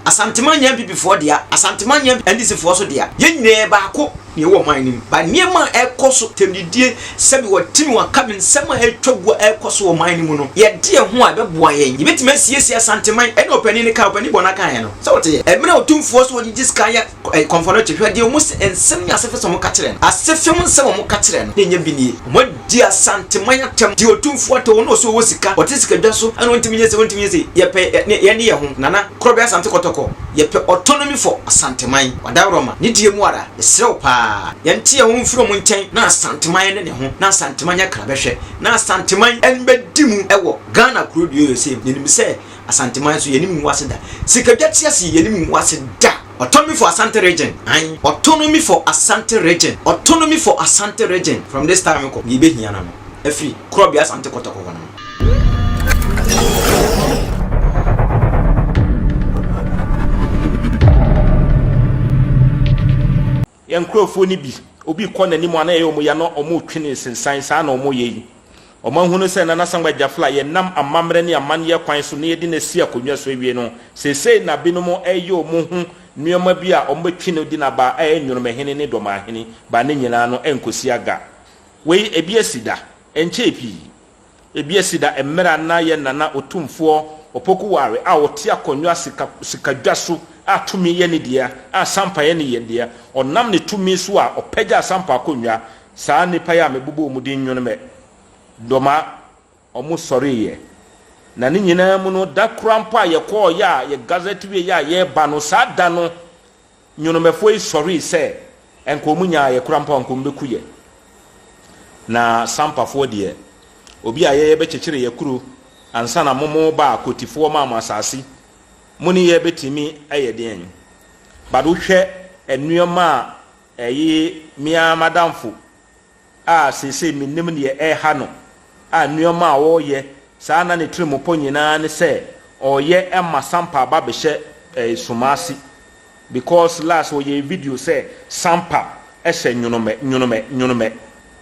Asanteman nyɛ NPP foɔ dea, Asanteman nyɛ NDC foɔ so dea. Yɛn nyinaa yɛ baako na yɛwɔ ɔman no mu. But nneɛma a ɛrekɔ so, tɛmdidie, sɛbi wɔte me wɔaka me, nsɛm a ɛretwa gu a ɛrekɔ so wɔ ɔman no mu no, yɛde yɛn ho a ɛbɛboa yɛn. Yɛbɛtumi asiesie Asanteman. Ɛna ɔpanin no kaa, ɔpanin Bɔna kaeɛ no, sɛ woteɛ? Mmerɛ a Otumfoɔ so ɔgyegye sika yɛ kɔmfɔ no kye, hwɛ deɛ wɔn sɛ nsɛm ne asefesɛm wɔka kyerɛ no. Asefem nsɛm a wɔka kyerɛ no na ɛnyɛ bi nie. Wɔadi Asanteman atɛm, deɛ Otumfoɔ atɛ wɔn na ɔsɛ ɔwɔ sika, ɔte sikadwa so ɛna ɔntumi nyɛ sei, ɔntumi nyɛ sei. Yɛpɛ yɛne yɛn ho, Nana Korɔbea Asante Kɔtɔkɔ, yɛpɛ autonomy for Asanteman. Wadaworoma, ne deɛ mu ara, yɛsrɛ wo paa, yɛnte yɛn ho mfiri wɔn nkyɛn na Asanteman ne ne ho, na Asanteman nyɛ krabɛhwɛ, na Asanteman mmɛdi mu wɔ Ghana kuro dua yi sei mu. Yɛnim sɛ Asanteman nso yɛnim ngu ase da. Sikadwa te ase yi, yɛnim ngu ase da. Autonomy for Asante region ae Autonomy for Asante region Autonomy for Asante region From this time kɔ, deɛ yɛbɛhia no no afiri Korɔbea Asante Kɔtɔkɔ hɔ no. Yɛn nkurɔfoɔ no bi, obi rekɔ n'anim a na ɛyɛ wɔn ya na wɔretwe no nsensan, saa na wɔyɛ yi. Wɔahunu sɛ Nana Sangba Gyafla, yɛnam amammerɛ ne amanneɛ kwan so na yɛde no asi akonnwa so awie no, seesei na binom reyɛ wɔn ho nneɛma bi a wɔbɛtwe no de no aba a ɛyɛ Nwonomahene ne Dɔmahene ba ne nyinaa no ɛnkɔsi aga. Wei, ebi asi da, ɛnkyɛɛ pii. Ebi asi da mmerɛ a na yɛn Nana Otumfoɔ Opoku Ware a ɔte akonnwa sika sikadwa so a tumi yɛ ne dea, a sampa yɛ ne yɛ dea, ɔnam ne tumi so a ɔpagyaa sampa akonnwa, saa nnipa yi a mebobɔ wɔn din Nwonomɛ, Dɔma, wɔn sɔreeɛ. Na ne nyinaa mu no, da koraa mpo a yɛkɔɔeɛ a yɛ gazette wieeɛ a yɛreba no, saa da no, Nwonomɛfoɔ yi sɔree sɛ nka wɔn nyaa yɛ koraa mpo a nka wɔn bɛku yɛ. Na Sampafoɔ deɛ, obi a yɛyɛ bɛkyekyere yɛ kuro ansa na mo mo ba a Kotifoɔ maa mo asase, mo ne yɛ bɛtumi ayɛ deɛn? But wohwɛ nnoɔma a ɛye me ara m'adamfo a seesei mennim deɛ ɛreha no a nnoɔma a ɔreyɛ saa na ne tirimupɔ nyinaa ne sɛ ɔreyɛ ma Sampa aba abɛhyɛ eh, suma ase because last ɔyɛɛ video sɛ Sampa hyɛ nwonomɛ nwonomɛ nwonomɛ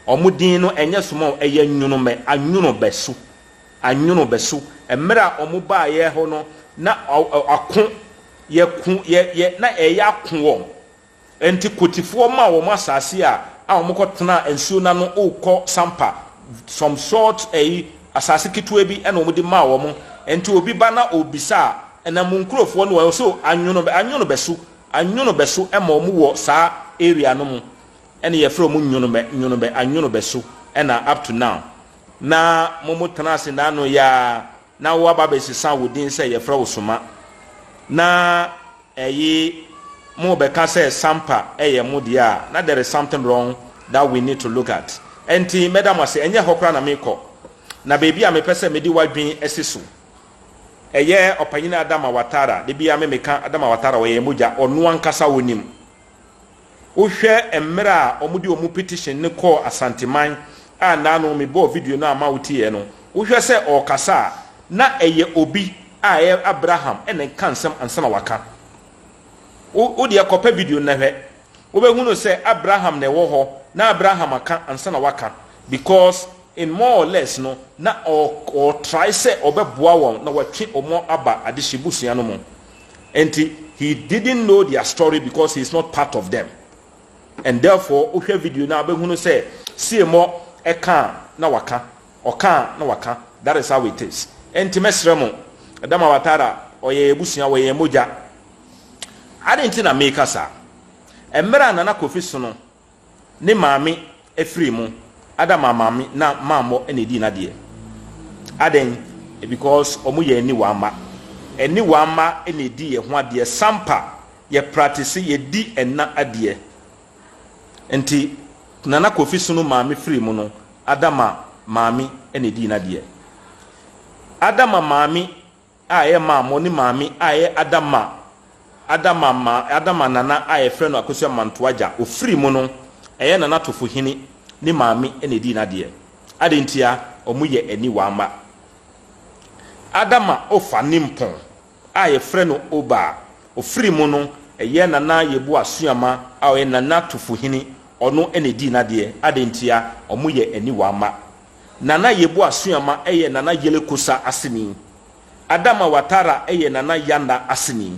ɔmo din no ɛnyɛ soma o ɛyɛ nwonomɛ anwono bɛso anwono bɛso mmerɛ a ɔmo baayɛ hɔ no na ako yɛko yɛ yɛ na ɛyɛ ako wɔn Enti Kotifoɔ maa wɔn asaase a a wɔn kɔ tenaa nsuo no ano rekɔ Sampa, some short ɛyi, asaase ketewa bi ɛna wɔn de maa wɔn. Enti obi ba na ɔrebisa a, ɛna mo nkurofoɔ no wɔ so anwono anwono bɛso, anwono bɛso ɛma wɔn wɔ saa area no mu. Ɛna yɛfrɛ wɔn nwonobɛ nwonobɛ anwono bɛso ɛna up to now. Na mo mo tena ase naano yi ara na wo aba abɛsesa wo din sɛ yɛfrɛ wo Soma. Na Ɛye mo bɛka sɛ Sampa yɛ mo deɛ a, na there is something wrong that we need to look at. Ɛnti mɛda mo ase, ɛnyɛ hɔ koraa na merekɔ. Na baabi a mepɛ sɛ mede w'adwene si so, ɛyɛ Ɔpanyini Adama Watara, da biara me meka Adama Watara, ɔyɛ yɛn mogya, ɔno ankasa ɔnim. Wohwɛ mmerɛ a wɔde wɔn petition no kɔɔ Asanteman a naano mebɔɔ video no a ma woteeɛ no, wohwɛ sɛ ɔrekasa a, na ɛyɛ obi a ɛyɛ Abraham na ɛka nsɛm ansa na waka. Wo wo deɛ kɔpɛ video no na hwɛ. Wobɛhunu sɛ Abraham na ɛwɔ hɔ na Abraham aka ansa na waka because in more or less no na ɔɔtrae sɛ ɔbɛboa wɔn na watwe wɔn aba adehye busua no mu. Enti he didn't know their story because he is not part of them. And therefore wohwɛ video no a wobɛhunu sɛ Siemɔ ɛka a na waka, ɔka a na waka. That is how it is. Enti mɛsrɛ mo, Adama Watara ɔyɛ yɛn abusua, ɔyɛ yɛn mogya. Adɛn nti na meka saa? Mmerɛ a Nana Kofi Sono Ne maame firii mu. Adama maame na mammɔ na edii n'adeɛ. Adɛn? Because ɔmo yɛ aniwa mma. Aniwa mma na edi yɛ ho adeɛ. Sampa, yɛ pratise, yɛdi ɛna adeɛ. Nti Nana Kofi Sunu maame firii mu no, Adama maame na edii n'adeɛ. Adama maame a ɛyɛ Maamo ne maame a ɛyɛ Adama, Adama ma, Adama nana a yɛfrɛ no Akosua Mantoagya, ɔfiri mu no, ɛyɛ Nana Tofohene ne maame na ɛdii n'adeɛ. Adɛn ntia? Wɔn yɛ aniwa mma. Adama Ofa Nimpɔn a yɛfrɛ no Oba a ɔfiri mu no, ɛyɛ Nana Yeboah Suama a ɔyɛ Nana Tofohene, ɔno na ɛdii n'adeɛ. Adɛn ntia? Wɔn yɛ aniwa mma. Nana Yeboah Suama yɛ Nana Yele Kosa aseni. Adama Watara yɛ Nana Yanda aseni.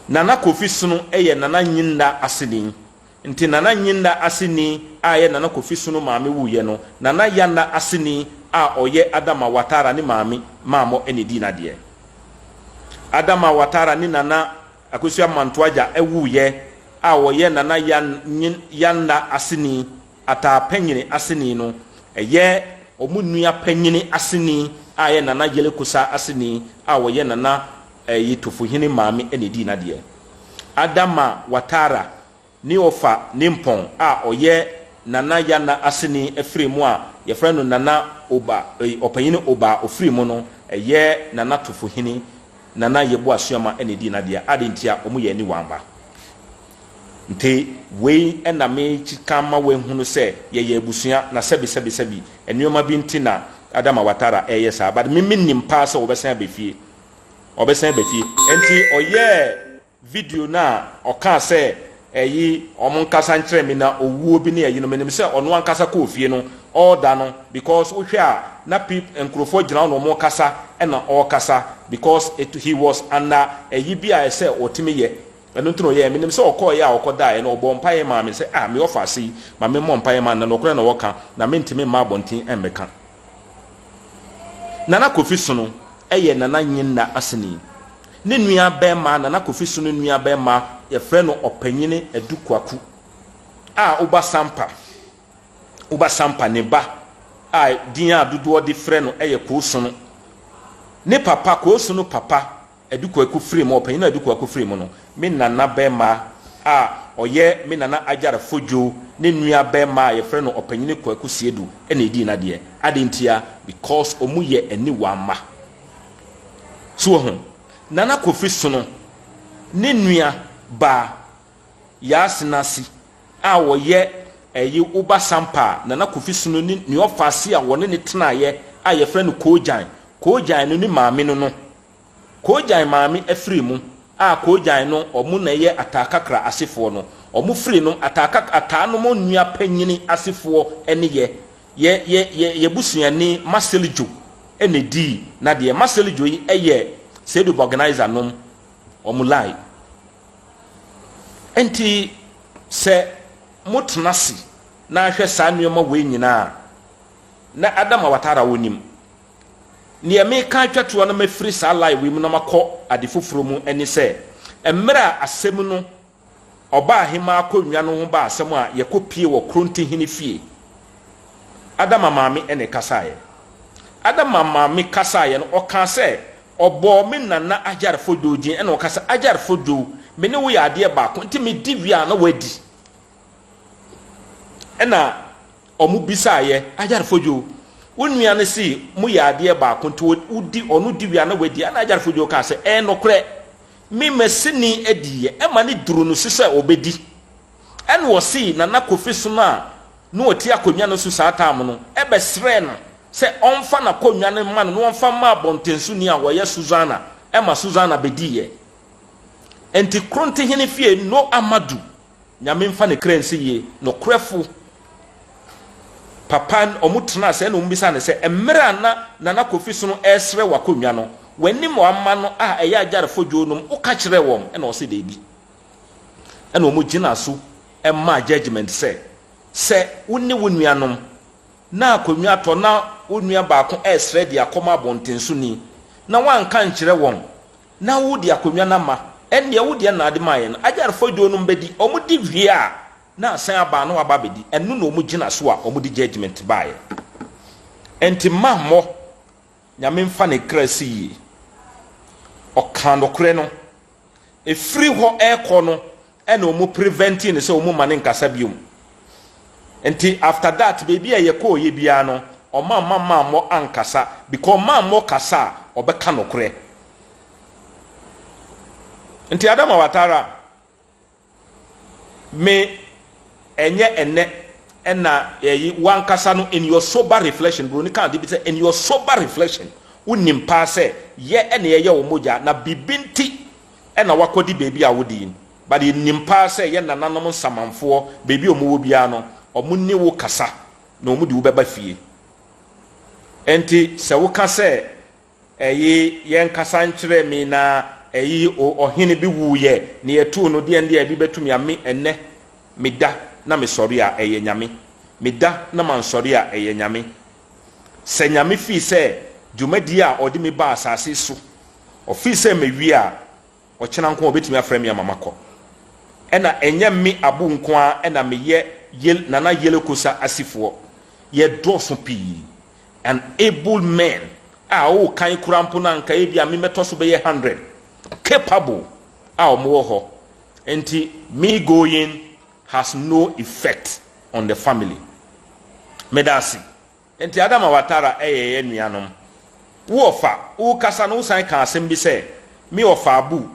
Nana Kofi Sono yɛ Nana Nyinda aseni. Nti Nana Nyinda aseni a ɛyɛ Nana Kofi Sono maame wuiɛ no, Nana Yanna aseni a ɔyɛ Adama Watara ne maame Maamɔ na ɛdii n'adeɛ. Adama Watara ne Nana Akosua Mantoagya wuiɛ a ɔyɛ Nana Yanna aseni, Ataa Panyini aseni no, ɛyɛ wɔn nua panyini aseni a ɛyɛ Nana Yelekosa aseni a ɔyɛ Nana ɛyi Tofohene maame na ɛdii n'adeɛ. Adama Watara ne ɔfa Nimpɔn a ɔyɛ Nana Yana aseni afiri mu a yɛfrɛ no Nana Oba, ɛyi Ɔpanyini Oba a ɔfiri mu no, ɛyɛ Nana Tofohene Nana Yeboah Suama na ɛdii n'adeɛ. Adɛn ntia? Wɔn yɛ aniwa mma. Nti wei na mekeka ama woahunu sɛ yɛyɛ abusua na sɛbi sɛbi sɛbi nnoɔma bi nti na Adama Watara ɛyɛ saa but me menim paa sɛ ɔbɛsan aba fie ɔbɛsan aba fie nti ɔyɛɛ video no a ɔkaa sɛ ɛyi ɔmo nkasa nkyerɛ me na owuo bi ne ɛyi no menim sɛ ɔno ankasa kɔɔ fie no ɔɔda no because wohwɛ a na pe nkurɔfoɔ gyina hɔ na ɔmo kasa ɛna ɔɔkasa because it, he was under ɛyi bi a ɛsɛ ɔtumi yɛ. Ɛno nti na ɔyɛɛ. Menim sɛ ɔkɔeɛ a ɔkɔdaeɛ no, ɔbɔɔ mpaeɛ maa me sɛ, Ah, me ɔfa ase yi, ma memmɔ mpaeɛ mma no, na nokorɛ na wɔka, na mentumi mma abɔnten mmɛka. Nana Kofi Sono yɛ Nana Nyinna aseni. Ne nua bɛɛma, Nana Kofi Sono nua bɛɛma, yɛfrɛ no Ɔpanyini Adu Kwaku a Oba Sampa, Oba Sampa ne ba a din a dodoɔ de frɛ no yɛ Koo Sono. Ne papa, Koo Sono papa Adu Kwaku firi mu, ɔpanyin Adu Kwaku firi mu no, me nana bɛɛma a ɔyɛ me nana Agyar Fodwo ne nua bɛɛma a yɛfrɛ no ɔpanyini Kwaku Siedu na edii n'adeɛ. Adɛn ntia? Because ɔmo yɛ aniwa mma. So wahu? Nana Kofi Sono ne nua baa Yaa Senase a ɔyɛ ɛyi Woba Sampa a Nana Kofi Sono ne nea ɔfa ase a wɔne ne tenaeɛ a yɛfrɛ no Koogyan, Koogyan no ne maame no no. Koogyan maame afiri mu a Koogyan no ɔmo na ɛyɛ Ataa Kakra asefoɔ no ɔmo firi no Ataa Kak Ataa nom nua panyini asefoɔ ɛne yɛ yɛ yɛ yɛ yɛ busuani Marcel Djo ɛna ɛdii nadeɛ Marcel Djo yi ɛyɛ Seidu Borgnizer nom ɔmo line Ɛnti sɛ mo tena ase na ahwɛ saa nnoɔma wei nyinaa a na Adama Watara wonim Neɛ meka atwa toɔ na mafiri saa line wei mu na makɔ ade foforɔ mu ne sɛ, mmerɛ a asɛm no ɔbaahemaa akonnwa no ho baa asɛm a yɛkɔ pie wɔ Krontihene fie, Adama maame na ɛkasaeɛ. Adama maame kasaeɛ no, ɔkaa sɛ, ɔbɔɔ me nana Agyar Fodwo din ɛna ɔka sɛ, Agyar Fodwo, me ne wo yɛ adeɛ baako, nti medi wie a na woadi. Ɛna Wɔbisaeɛ, Agyar Fodwo, wo nua no se moyɛ adeɛ baako nti wodi, ɔno di wie a na wadi. Ɛna Agyar Fodwo kaa sɛ, Ɛyɛ nokorɛ, me maseni adiiɛ, ɛma no duru no so sɛ ɔbɛdi. Ɛna ɔsee Nana Kofi Sono a na ɔte akonnwa no so saa time no bɛsrɛɛ no sɛ ɔmfa n'akonnwa no mma no na ɔmfa mma abɔntensoni a ɔyɛ Susanna, ɛma Susanna bɛdiiɛ. Enti Krontehene fie no Amadu Nyame mfa ne kra nsi yie. Nokorɛfo papa ɔmo tenaa ase ɛna ɔmo bisaa no sɛ, mmerɛ a na Nana Kofi Sono ɛresrɛ wo akonnwa no, w'anim w'ama no a ɛyɛ Agyarefo dwoo nom, woka kyerɛɛ wɔn? Ɛna ɔse daabi. Ɛna ɔmo gyinaa so maa judgement sɛ, sɛ wo ne wo nuanom na akonnwa atɔ na wo nua baako ɛresrɛ de akɔma abɔntensoni na woanka ankyerɛ wɔn na wo de akonnwa no ama, ɛnneɛ wo deɛ na ade maeɛ no, Agyarfo dwo nom bɛdi, wɔn di wie a, na asan aba a na waba abɛdi, ɛno na wɔn gyina so a wɔn de judgement baeɛ. Ɛnti mma mmɔ, Nyame mfa ne kra si yie. Ɔkaa nokorɛ no. Ɛfiri hɔ ɛrekɔ no, ɛna ɔmo prevent no sɛ ɔmo ma no nkasa biom. Nti after that baabi a yɛkɔɔyɛ biara no ɔmo amma mammɔ ankasa because mammɔ kasa a ɔbɛka nokorɛ. Nti Adama Watara me ɛnyɛ ɛnɛ ɛna ɛyi wankasa no in your sober reflection broni ka ade bi sɛ in your sober reflection wonim paa sɛ yɛ ɛna ɛyɛ wo mogya na biribi nti na wakɔdi baabi a wodi yi but yɛnim paa sɛ yɛn nananom nsamanfoɔ baabi a wɔwɔ biara no wɔn ne wo kasa na wɔn de wo bɛba fie. Enti sɛ woka sɛ ɛyi yɛn kasa nkyerɛ me na ɛyi ɔhene bi wuiɛ na yɛtoo no deɛ deɛ bi bɛtumi a me ɛnɛ meda na mesɔre a ɛyɛ Nyame, meda na mansɔre a ɛyɛ Nyame. Sɛ Nyame fii sɛ dwumadie a ɔde me baa asase so, ɔfii sɛ mawie a, ɔkyena nko a ɔbɛtumi afrɛ me ama makɔ. Ɛna ɛnyɛ me Abu nko ara na meyɛ Yel Nana Yele Kosa asifoɔ, yɛdɔɔso pii. An able man a wokan koraa mpo no anka ebia me mɛtɔ so bɛyɛ 100 capable a wɔwɔ hɔ. Nti me going has no effect on the family. Meda ase. Nti Adama Watara yɛ yɛn nuanom. Wo ɔfa, wokasa no wosan ka asɛm bi sɛ, me ɔfa Abu,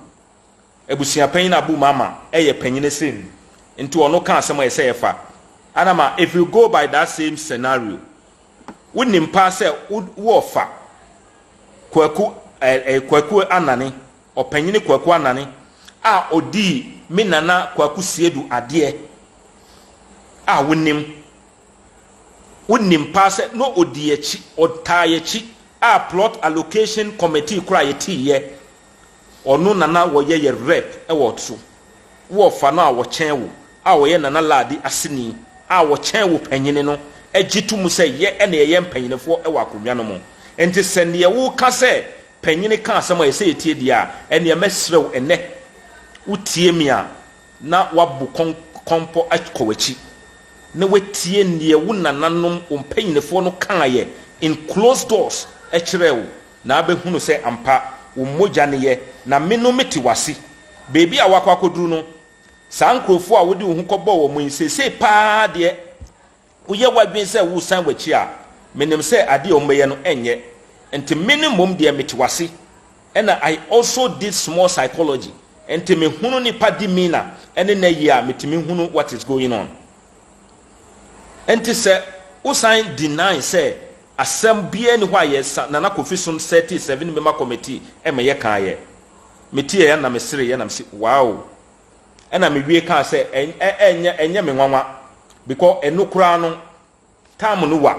abusuapanyin Abu Mama yɛ panyini sen me, nti ɔno ka asɛm a ɛsɛ yɛfa. Adama, if you go by that same scenario, wonim paa sɛ wo ɔfa Kwaku, eh, eh, Kwaku Anane, Ɔpanyini Kwaku Anane a ɔdii me nana Kwaku Siedu adeɛ a wonim. Wonim paa sɛ na ɔdi akyi, ɔtaa akyi a plot allocation committee koraa yɛtiiɛ, ɔno na na wɔyɛ yɛ rep wɔ so. Wo ɔfa no a wɔkyɛn wo a ɔyɛ Nana Laadi aseni a wɔkyɛn wo panyini no gye to mu sɛ yɛ na yɛyɛ mpanyinifoɔ wɔ akonnwa no mu. Nti sɛ neɛ woka sɛ panyini ka asɛm a ɛsɛ yɛtie deɛ a, ɛneɛ mɛsrɛ wo ɛnnɛ wotie me a na woabu kɔmpɔ akɔ w'akyi na woatie neɛ wo nananom, wo mpanyinifoɔ no kaeɛ in closed doors kyerɛɛ wo na abɛhunu sɛ ampa wo mogya ne yɛ na me no mete w'ase. Baabi a woakɔ akɔduru no, saa nkurɔfoɔ a wode wo ho kɔbɔɔ wɔn yi, seesei pa ara deɛ woyɛ w'adwene sɛ woresan w'akyi a, menim sɛ adeɛ a wɔbɛyɛ no ɛnyɛ. Nti me no mmom deɛ mete w'ase. Ɛna I also did small psychology, nti mehunu nipa demeanour ɛne n'ayi a, metumi hunu what is going on. Nti sɛ wosan deny sɛ asɛm biara nni hɔ a yɛsa Nana Kofi Son 37 member committee ɛma yɛkaeɛ. Metieɛ na mesereeɛ na mese wow. Ɛna mewie kaa sɛ ɛnyɛ ɛnyɛ me nwanwa because ɛno koraa no time no wa.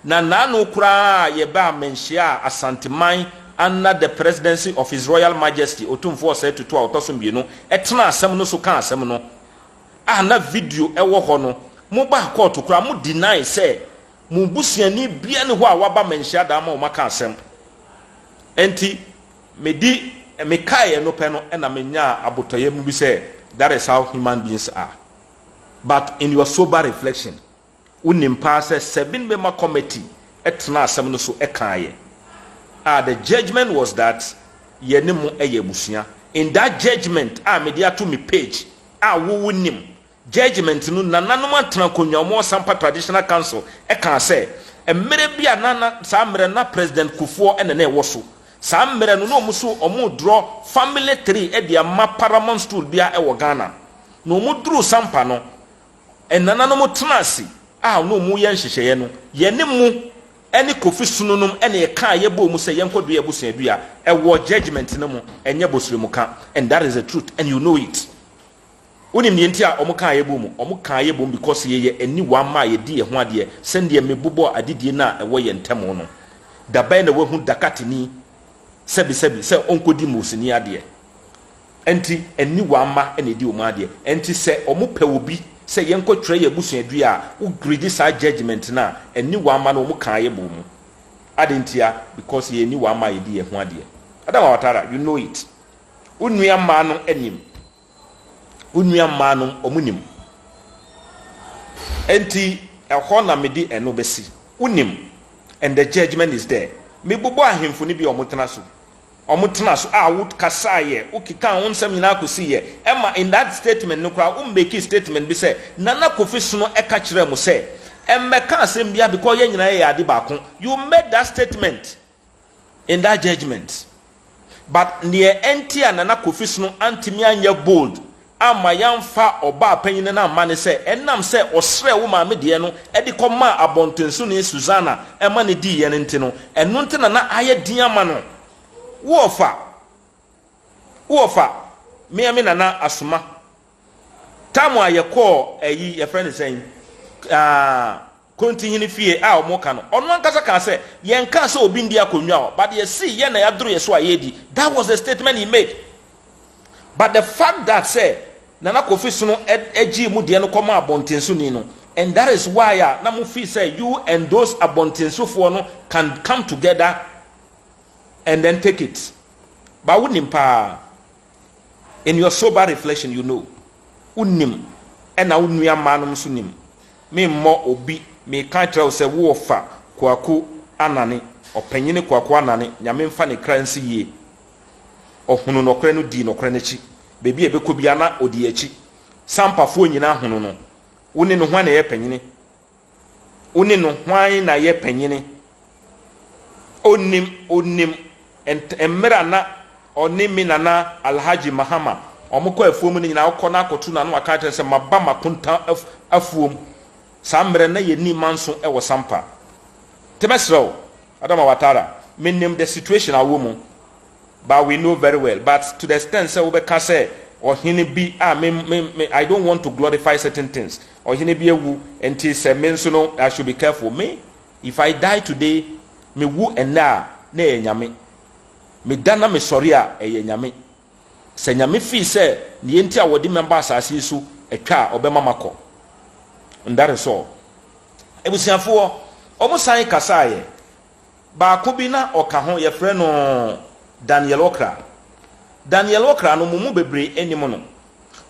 Na naano koraa a yɛbaa Manhyia a Asanteman under the presidency of His Royal Majesty Otumfoɔ Osei Tutu a ɔtɔ so mmienu tenaa asɛm no so kaa asɛm no a na video ɛwɔ hɔ no, mobaa kɔɔto koraa mo deny sɛ mo busuani bia ne hɔ a waba Manhyia da ama wɔn aka asɛm. Ɛnti medi mekae ɛno pɛ no ɛna menyaa abotɔyam bi sɛ that is how human beings are. But in your sober reflection, wonim paa sɛ seven member committee tenaa asɛm no so kaeɛ a the judgement was that yɛne mo yɛ abusua. In that judgement a mede ato me page a wo wonim judgement no, nananom atena akonnwa wɔn Sampa Traditional Council kaa sɛ mmerɛ bi a na na saa mmerɛ no na President Kufuor na na ɛwɔ so. Saa mmerɛ no na wɔn nso wɔn redraw family tree de ama paramount stool biara wɔ Ghana. Na wɔn duruu Sampa no, Nananom tenaa ase a na wɔreyɛ nhyehyɛeɛ no, yɛne mo ne Kofi Sono nom na yɛkaa yɛbɔɔ mu sɛ yɛnkɔ dua abusua dua, ɛwɔ judgement no mu, ɛnyɛ bosrɛmuka, and that is the truth and you know it. Wonim deɛ nti a wɔn kaa yɛbɔɔ mu? Wɔn kaa yɛbɔɔ mu because yɛyɛ aniwa mma a yɛdi yɛn ho adeɛ sɛdeɛ mebobɔɔ adedie no a ɛwɔ yɛn ntam no. Dabɛn na woahu Dakatini sɛbisɛbi sɛ ɔnkɔdi Mosini adeɛ? Ɛnti aniwa mma na ɛdi wɔn adeɛ. Ɛnti sɛ wɔn pɛ obi sɛ yɛnkɔ twerɛ yɛn abusua dua a, wo gredi saa judgement no a, aniwa mma no wɔn kaa yɛ bɔɔ mu. Adɛn ntia? Because yɛyɛ aniwa mma a yɛdi yɛn ho adeɛ. Adama Watara, you know it. Wo nua mmaa no nim. Wo nua mmaa no wɔn nim. Ɛnti ɛhɔ na mede ɛno bɛsi. Wo nim. And the judgement is there. Mebobɔ ahemfo no bi a wɔn tena so. Wɔtenaa so a wo kasaeɛ, wo kekaa wo nsɛm nyinaa kɔsiiɛ, ɛma in that statement no koraa wo makee statement bi sɛ Nana Kofi Sono ɛka kyerɛɛ mo sɛ ɛmmɛka asɛm biara because yɛn nyinaa yɛyɛ ade baako. You made that statement in that judgement. But neɛ ɛnti a Nana Kofi Sono antumi anyɛ bold amma yɛamfa ɔbaa panyin no amma ne sɛ ɛnam sɛ ɔsrɛɛ wo maame deɛ no de kɔmaa abɔntensoni Susana ma no diiɛ no nti no, ɛno nti na na ayɛ den ama no. Wo ɔfa, wo ɔfa, me a me nana asoma. Tam a yɛkɔɔ ayi, yɛfrɛ no sɛn? Ah. Kontihene fie a wɔka no, ɔno ankasa kaa sɛ, yɛnkaa sɛ obi ndi akonnwa o, but yɛsii yɛn na yɛadoro yɛ so a yɛredi. That was the statement he made. But the fact that sɛ Nana Kofi Sono gyee mu deɛ no kɔmaa abɔntensoni no, and that is why a na mo feel sɛ you and those abɔntensofoɔ no can come together and then take it. But wonim paa, in your sober reflection you know, wonim, ɛna wo nua mmaa nom nso nim. Memmɔ obi, meka kyerɛ wo sɛ wo ɔfa Kwaku Anane, ɔpanyini Kwaku Anane, Nyame mfa ne kra nsi yie. Ɔhunuu nɔkorɛ no dii nɔkorɛ no akyi. Baabi a ɛbɛkɔ biara na ɔdi akyi. Sampafoɔ nyinaa hunu no. Wo ne no hwan na ɛyɛ panyini? Wo ne no hwan na ɛyɛ panyini? Ɔnim, ɔnim mmerɛ a na ɔne me nana Alhaji Mahama wɔn kɔ afuom no nyinaa, ɔkɔ na akɔto no a na waka akyerɛ no sɛ maba m'akonta afuom. Saa mmerɛ no na yɛnni manso wɔ Sampa. Nti mɛsrɛ wo, Adama Watara, menim the situation a wowɔ mu, but we know very well, but to the extent sɛ wobɛka sɛ ɔhene bi a me, me, me, I don't want to glorify certain things, ɔhene bi awu, nti sɛ me nso no, I should be careful. Me, if I die today, me wu ɛnnɛ a, na ɛyɛ Nyame. Me da na me sɔre a, ɛyɛ Nyame. Sɛ Nyame fii sɛ neɛ nti a wɔde me aba asase yi so atwa a, ɔbɛma makɔ. And that is all. Abusuafoɔ, wɔn san kasaeɛ. Baako bi na ɔka ho, yɛfrɛ no Daniel Okra. Daniel Okra no, mo mu bebree nnim no.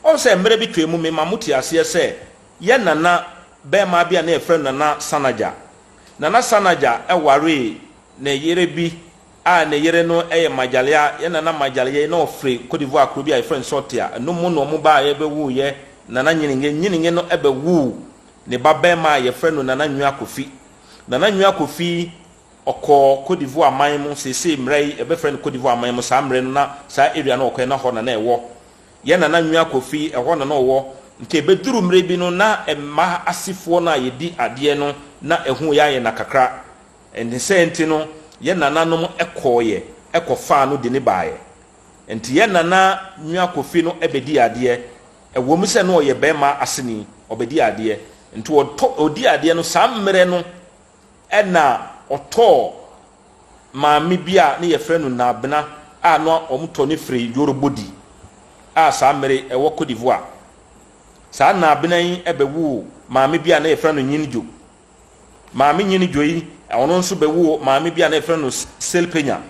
Ɔhu sɛ mmerɛ bi twaa mu, mema mo te aseɛ sɛ yɛn nana barima bi a na yɛfrɛ no Nana Sanagya. Nana Sanagya waree ne yere bi a ne yere no yɛ Magyalia. Yɛn nana Magyalia yi na ɔfiri Cote d'Ivoire kuro bi a yɛfrɛ no Sɔtea. Ɛno mu na wɔn baeɛ bɛwuiɛ Nana Nyininge. Nyininge no bɛwuu ne ba barima a yɛfrɛ no Nana Nwia Kofi. Nana Nwia Kofi ɔkɔɔ Cote d'Ivoire man mu, seesei mmerɛ yi yɛbɛfrɛ no Cote d'Ivoire man mu, saa mmerɛ no na saa area no ɔkɔɛ na hɔ na na ɛwɔ. Yɛn Nana Nwia Kofi ɛhɔ na na ɔwɔ. Nti ɛbɛduru mmerɛ bi no na mmaa asefoɔ no a yɛdi adeɛ no na ɛho yɛ ayɛ na kakra. Ne saa nti no yɛn nananom kɔeɛ kɔfaa no de no baeɛ. Nti yɛn Nana Nwia Kofi no bɛdii adeɛ. Ɛwɔ mu sɛ na ɔyɛ barima aseni, ɔbɛdii adeɛ. Nti ɔtɔ, ɔdii adeɛ no, saa mmerɛ no na ɔtɔɔ maame bi a ne yɛfrɛ no Nabena a na wɔtɔ no firi Yorobodi a saa mmerɛ ɛwɔ Cote d'Ivoire. Saa Nabena yi bɛwoo maame bi a na yɛfrɛ no Nyinjo. Maame Nyinjo yi, ɔno nso bɛwoo maame bi a na yɛfrɛ no Selpenya.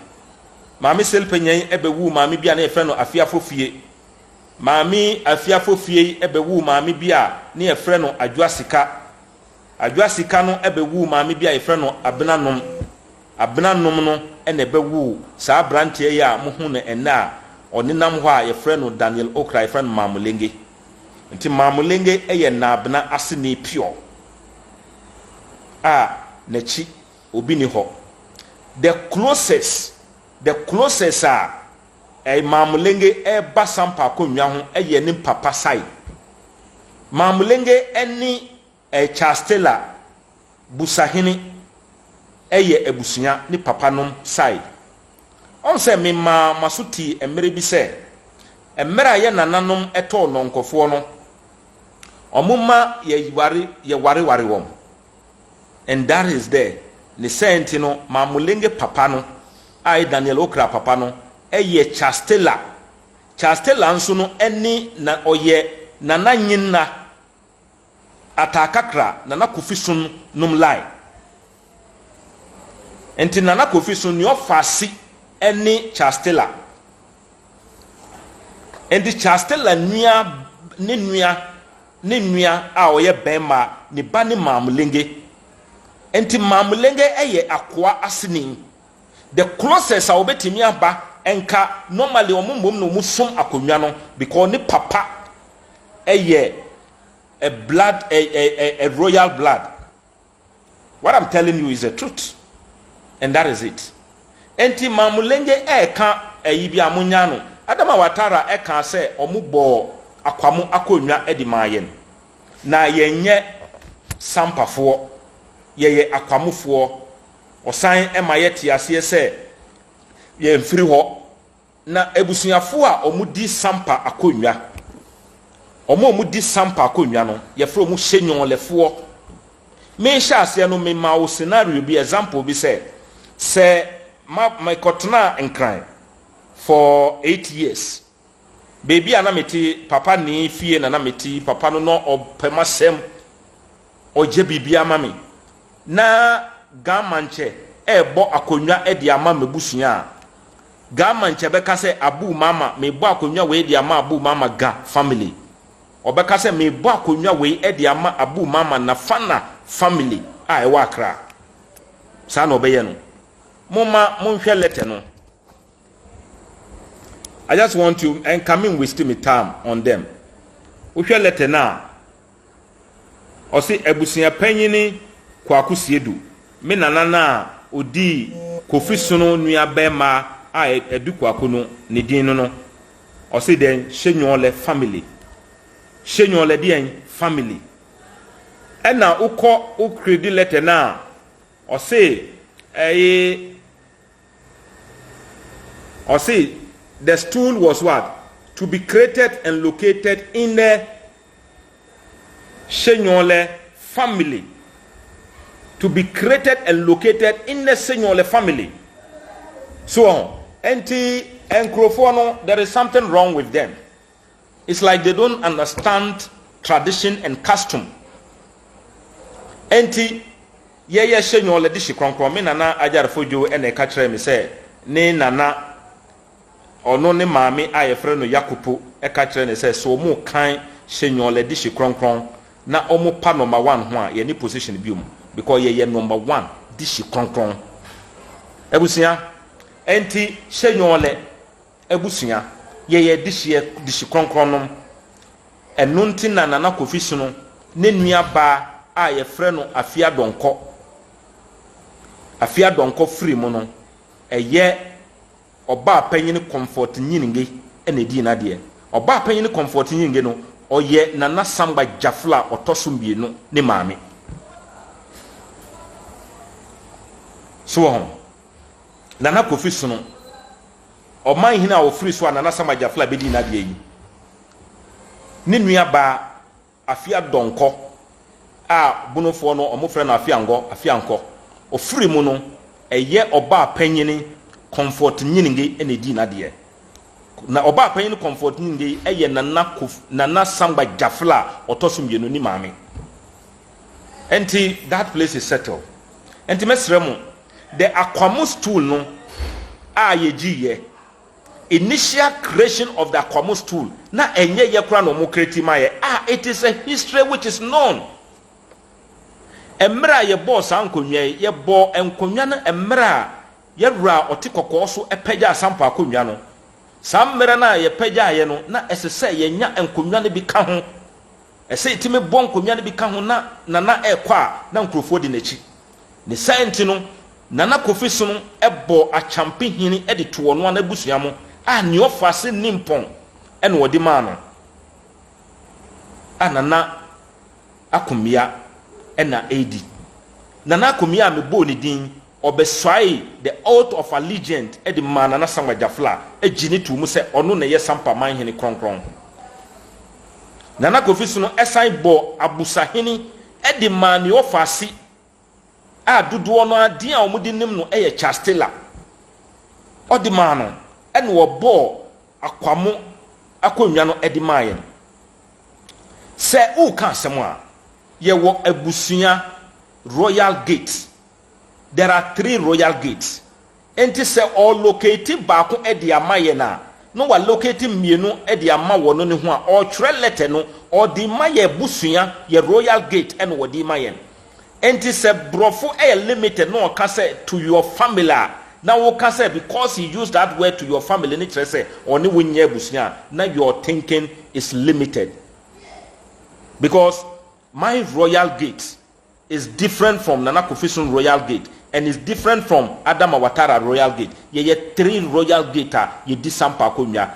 Maame Selpenya yi bɛwoo maame bi a na yɛfrɛ no Afiafofie. Maame Afiafofie yi bɛwoo maame bi a ne yɛfrɛ no Adwoa Sika. Adwoa Sika no bɛwoo maame bi a yɛfrɛ no Abena Nom. Abena Nom no na ɛbɛwoo saa aberanteɛ yi a mohu no ɛnnɛ a ɔnenam hɔ a yɛfrɛ no Daniel Okra, yɛfrɛ no Maamulenge. Nti Maamulenge yɛ Naabena aseni pure a n'akyi obi nni hɔ. The closest, the closest a Maamulenge reba Sampa akonnwa ho yɛ ne papa side. Maamulenge ne Charles Taylor Busahene yɛ abusua ne papa nom side. Ɔhu sɛ me maa m'aso tii mmerɛ bi sɛ, mmerɛ a yɛ nananom tɔɔ nnɔnkɔfoɔ no, wɔn ma yɛ ware yɛ ware ware wɔn. And that is there. Ne sɛɛ nti no, Maamulenge papa no a ɛyɛ Daniel Okra papa no yɛ Charles Taylor. Charles Taylor nso no ne na ɔyɛ Nana Nyinna Ataakakra Nana Kofi Son nom line. Nti Nana Kofi Son nea ɔfa ase ne Charles Taylor. Nti Charles Taylor nua ne nua ne nua a ɔyɛ bɛrima ne ba ne Maamulenge. Nti Maamulenge yɛ akoa aseni. The closest a wɔbɛtumi aba nka normally wɔn mmom na wɔn som akonnwa no because ne papa yɛ a blood a, a, a, a royal blood. What I'm telling you is the truth and that is it. Enti Maamulenge ɛreka ɛyi bi a monya no. Adama Watara ɛka sɛ wɔn bɔɔ akwamo akonnwa de maa yɛn. Na yɛnyɛ sampafoɔ, yɛyɛ akwamofoɔ. Ɔsan ma yɛte aseɛ sɛ yɛmfiri hɔ. Na abusuafoɔ a wɔdi sampa akonnwa, wɔn a wɔdi sampa akonnwa no, yɛfrɛ wɔn Shenyɔnlɛfoɔ. Mehyɛ aseɛ no, mema wo scenario bi, example bi sɛ, sɛ ma mekɔtena Nkran for 8 years, beebi a na mete, papa ne fie na na mete, papa no na ɔpɛ m'asɛm, ɔgye biribi ama me, na Gama nkyɛ ɛrebɔ akonnwa de ama m'abusua a, Gama nkyɛ bɛka sɛ, "Abu Mama, mebɔ akonnwa wei de ama Abu Mama Ga family." Ɔbɛka sɛ, "Mebɔ akonnwa wei de ama Abu Mama Nafana family a ɛwɔ Akra." Saa na ɔbɛyɛ no. Momma monhwɛ letter no. I just want to nka me waste me time on them. Wohwɛ letter no a, ɔse abusua panyini Kwaku Siedu, me nana no a odii Kofi Sono nua bɛrima a ɛdu Kwaku no ne din no, ɔse dɛn? Shenyɔlɛ family. Shenyɔlɛ deɛn family? Ɛna wokɔ wokredi letter no a, ɔse ɛyɛ, ɔse the stool was what? To be created and located in the Shenyɔlɛ family. To be created and located in the Shenyɔlɛ family. So, nti nkurɔfoɔ no, there is something wrong with them. It's like they don't understand tradition and custom. Nti yɛyɛ Shenyɔlɛ de hye kronkron. Me nana Agyarefo Dwo ɛna ɛka kyerɛ me sɛ ne nana, ɔno ne maame a yɛfrɛ no Yakopo, ɛka kyerɛ ne sɛ sɛ ɔmo kan Shenyɔlɛ de hye kronkron na ɔmo pa number one ho a, yɛne position bi mu because yɛyɛ number one de hye kronkron abusua. Nti Shenyɔlɛ abusua, yɛyɛ de hyeɛ de hye kronkron nom. Ɛno nti na Nana Kofi Sono ne nua baa a yɛfrɛ no Afia Dɔnkɔ, Afia Dɔnkɔ firi mu no, ɛyɛ ɔbaa panyin Comfort Nyinge ɛna edi n'adeɛ. Ɔbaa panyin Comfort Nyinge no, ɔyɛ Nana Samba Jafla a ɔtɔ so mmienu ne maame. So wɔ ho, Nana Kofi Sono, ɔman hene a ɔfiri so a Nana Samba Jafla bɛdi n'adeɛ yi, ne nua baa Afia Dɔnkɔ a Bonofoɔ no ɔmo frɛ no Afiangɔ, Afiankɔ, ɔfiri mu no, ɛyɛ ɔbaa panyini Comfort Nyinge ɛna edi n'adeɛ. Na ɔbaa panyin Comfort Nyinge yi ɛyɛ Nana Samba Jafla a ɔtɔ so mmienu ne maame. Nti that place is settled. Nti mɛsrɛ mo, the Akwamu stool no a yɛgyi yɛ, initial creation of the Akwamu stool na ɛnyɛ yɛ kora na ɔmo create ma yɛ a, it is a history which is known. Mmerɛ a yɛbɔɔ saa nkonnwa yi, yɛbɔɔ nkonnwa no mmerɛ a yɛwura a ɔte kɔkɔɔ so pɛgya Asampo akonnwa no. Saa mmerɛ no a yɛpɛgyaeɛ no, na ɛsɛ sɛ yɛnya nkonnwa no bi ka ho. Ɛsɛ yɛtumi bɔ nkonnwa no bi ka ho na Nana ɛrekɔ a, na nkurɔfoɔ di n'akyi. Ne saa nti no, Nana Kofi Sono bɔ Akyampe hene de to ɔno ara n'abusua mo a nea ɔfa ase nimpɔn ɛna ɔde maa no a Nana Akomea ɛna ɛredi. Nana Akomea a mebɔɔ ne din, ɔbɛsoae the oath of allegiance de maa Nana Samba Jafla, agyi ne to mu sɛ ɔno na ɛyɛ Sampa manhene kronkron. Nana Kofi Sono ɛsan bɔ abusahene de maa nea ɔfa ase a dodoɔ no adeɛ a wɔde nim no yɛ Chastela. Ɔde maa no, ɛna ɔbɔɔ Akwamo akonnwa no de maa yɛn. Sɛ woka asɛm a, yɛwɔ abusua royal gate. There are three royal gates. Nti sɛ ɔlocate baako de ama yɛn a, na walocate mmienu de ama wɔn ne ho a, ɔretwerɛ letter no, ɔde ma yɛ abusua, yɛ royal gate ɛna ɔde ma yɛn. Nti sɛ borɔfo yɛ limited na ɔka sɛ "to your family" a, na woka sɛ because he used that word, "to your family" ne kyerɛ sɛ ɔne wo nyɛ abusua a, na your thinking is limited, because my royal gate is different from Nana Kofi Sono royal gate and is different from Adama Watara royal gate. Yɛyɛ three royal gate a yɛdi Sampa akonnwa.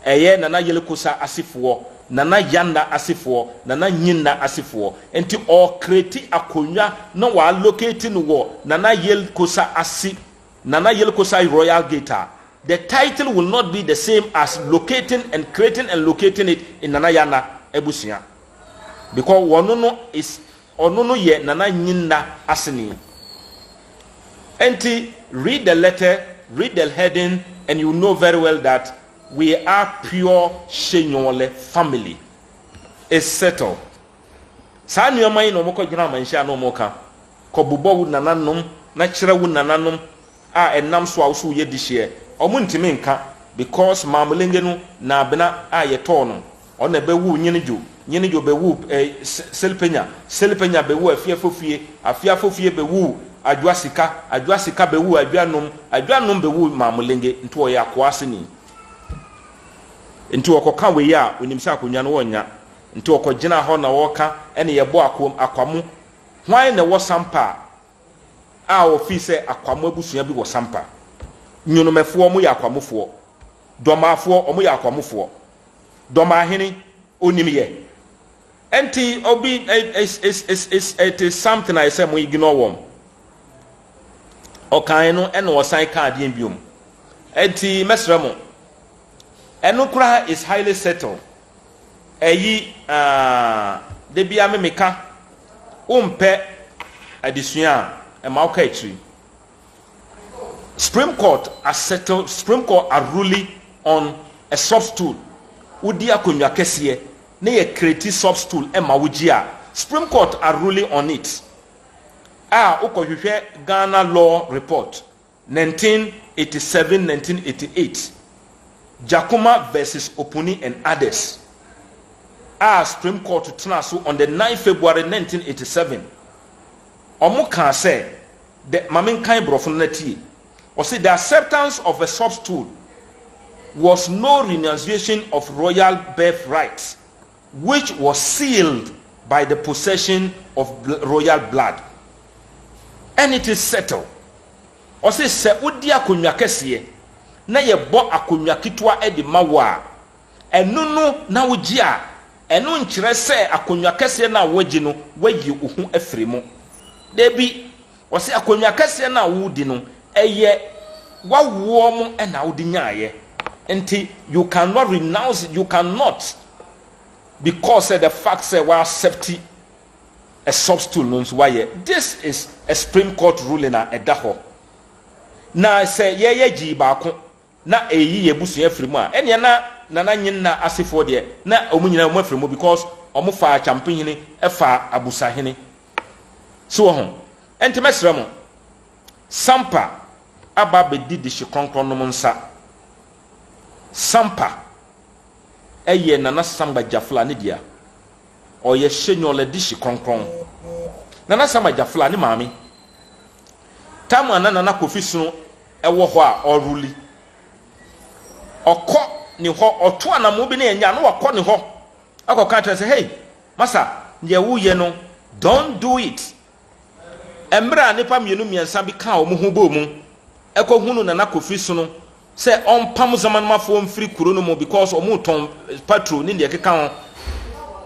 Ɛyɛ Nana Yelekosa asefoɔ, Nana Yanna asefoɔ, Nana Nyinna asefoɔ. Nti ɔcreate akonnwa na waalocate no wɔ Nana Yelekosa ase, Nana Yelekosa royal gate a, the title will not be the same as locating and creating and locating it in Nana Yanna abusua, because wɔn no is Ɔno no yɛ Nana Nyinna aseni. Enti read the letter, read the heading and you know very well that we are pure Shenyole family. It's settled. Saa nneɛma yi na wɔkɔgyina amanhyia na wɔka. Kɔbobɔ wo nananom na kyerɛ wo nananom a ɛnam so a wo so woyɛ dehyeɛ. Wɔntumi nka because Maamulenge no Naabena a yɛtɔɔ no Ɔna bɛwoo Nyenedwo, Nyenedwo bɛwoo eh, Selpenya, Selpenya bɛwoo Afiafofie, Afiafofie bɛwoo Adwoa Sika, Adwoa Sika bɛwoo Adwoa Nom, Adwoa Nom bɛwoo Maamulenge, nti ɔyɛ akoa aseni. Nti ɔkɔka wei a, onim sɛ akonnwa no ɔnnya. Nti ɔkɔgyinaa hɔ na ɔreka, ɛne yɛbɔ akoam, Akwamo. Hwan na ɛwɔ Sampa a, a ɔfii sɛ Akwamo abusua bi wɔ Sampa? Nyonomɛfoɔ, wɔyɛ Akwamofoɔ. Dɔmaafoɔ, wɔyɛ Akwamofoɔ. Dɔmahene, onim yɛ. Ɛnti obi is is is is it is something a ɛsɛ mo ignore wɔn. Ɔkan no ɛna ɔsan ka adeɛ biom. Ɛnti mɛsrɛ mo. Ɛno koraa is highly settled. Ɛyi ah da bia me meka wompɛ adesua a ɛma woka akyiri. Supreme Court asettle, Supreme Court aruli on a sub stool. Wodi akonnwa kɛseɛ na yɛ create sub stool ma wogye a, Supreme Court aruli on it. A wokɔhwehwɛ Ghana Law Report 1987-1988, Jakoma versus Opuni and others, a Supreme Court tena so on the 9 February 1987. Wɔn kaa sɛ, the ma menkan borɔfo no na tie. Ɔse the acceptance of a sub stool was no renunciation of royal birthright which was sealed by the possession of royal blood and it is settled. Ɔse sɛ wodi akonnwa kɛseɛ na yɛbɔ akonnwa ketewa de ma wo a, ɛno no na wogye a, ɛno nkyerɛ sɛ akonnwa kɛseɛ no a woagye no, woayi wo ho afiri mu. Dabi, ɔse akonnwa kɛseɛ no a wodi no, ɛyɛ w'awoɔ mo na wode nyaeɛ. Nti you cannot renounce it, you cannot because sɛ the fact sɛ w'accept a substool no nso wayɛ. This is a Supreme Court ruling a ɛda hɔ. Na sɛ yɛyɛ gyii baako na ɛreyi yɛn abusua afiri mu a, ɛneɛ na Nana Nyenna asefoɔ deɛ na wɔn nyinaa wɔn afiri mu because wɔn faa Kyampehene faa Abusahene. So wɔ ho? Ɛnti mɛsrɛ mo, Sampa aba abɛdi dehye kronkron nom nsa. Sampa ɛyɛ Nana Samba Gyafla ne dea. Ɔyɛ Shenyɔlɛ dehye kronkron. Nana Samba Gyafla ne maame. Tam a na Nana Kofi Sono wɔ hɔ a ɔruli. Ɔkɔ ne hɔ, ɔto anamɔ bi na ɛnyɛ a, na wakɔ ne hɔ akɔka akyerɛ sɛ, hey, masa, deɛ woyɛ no, don't do it. Mmerɛ a nnipa mmienu mmiɛnsa bi kaa wɔn ho bɔɔ mu ɛkɔhunu Nana Kofi Sono sɛ ɔmpam Zamanomafoɔ mfiri kuro no mu because wɔn retɔn patrol ne deɛ ɛkeka ho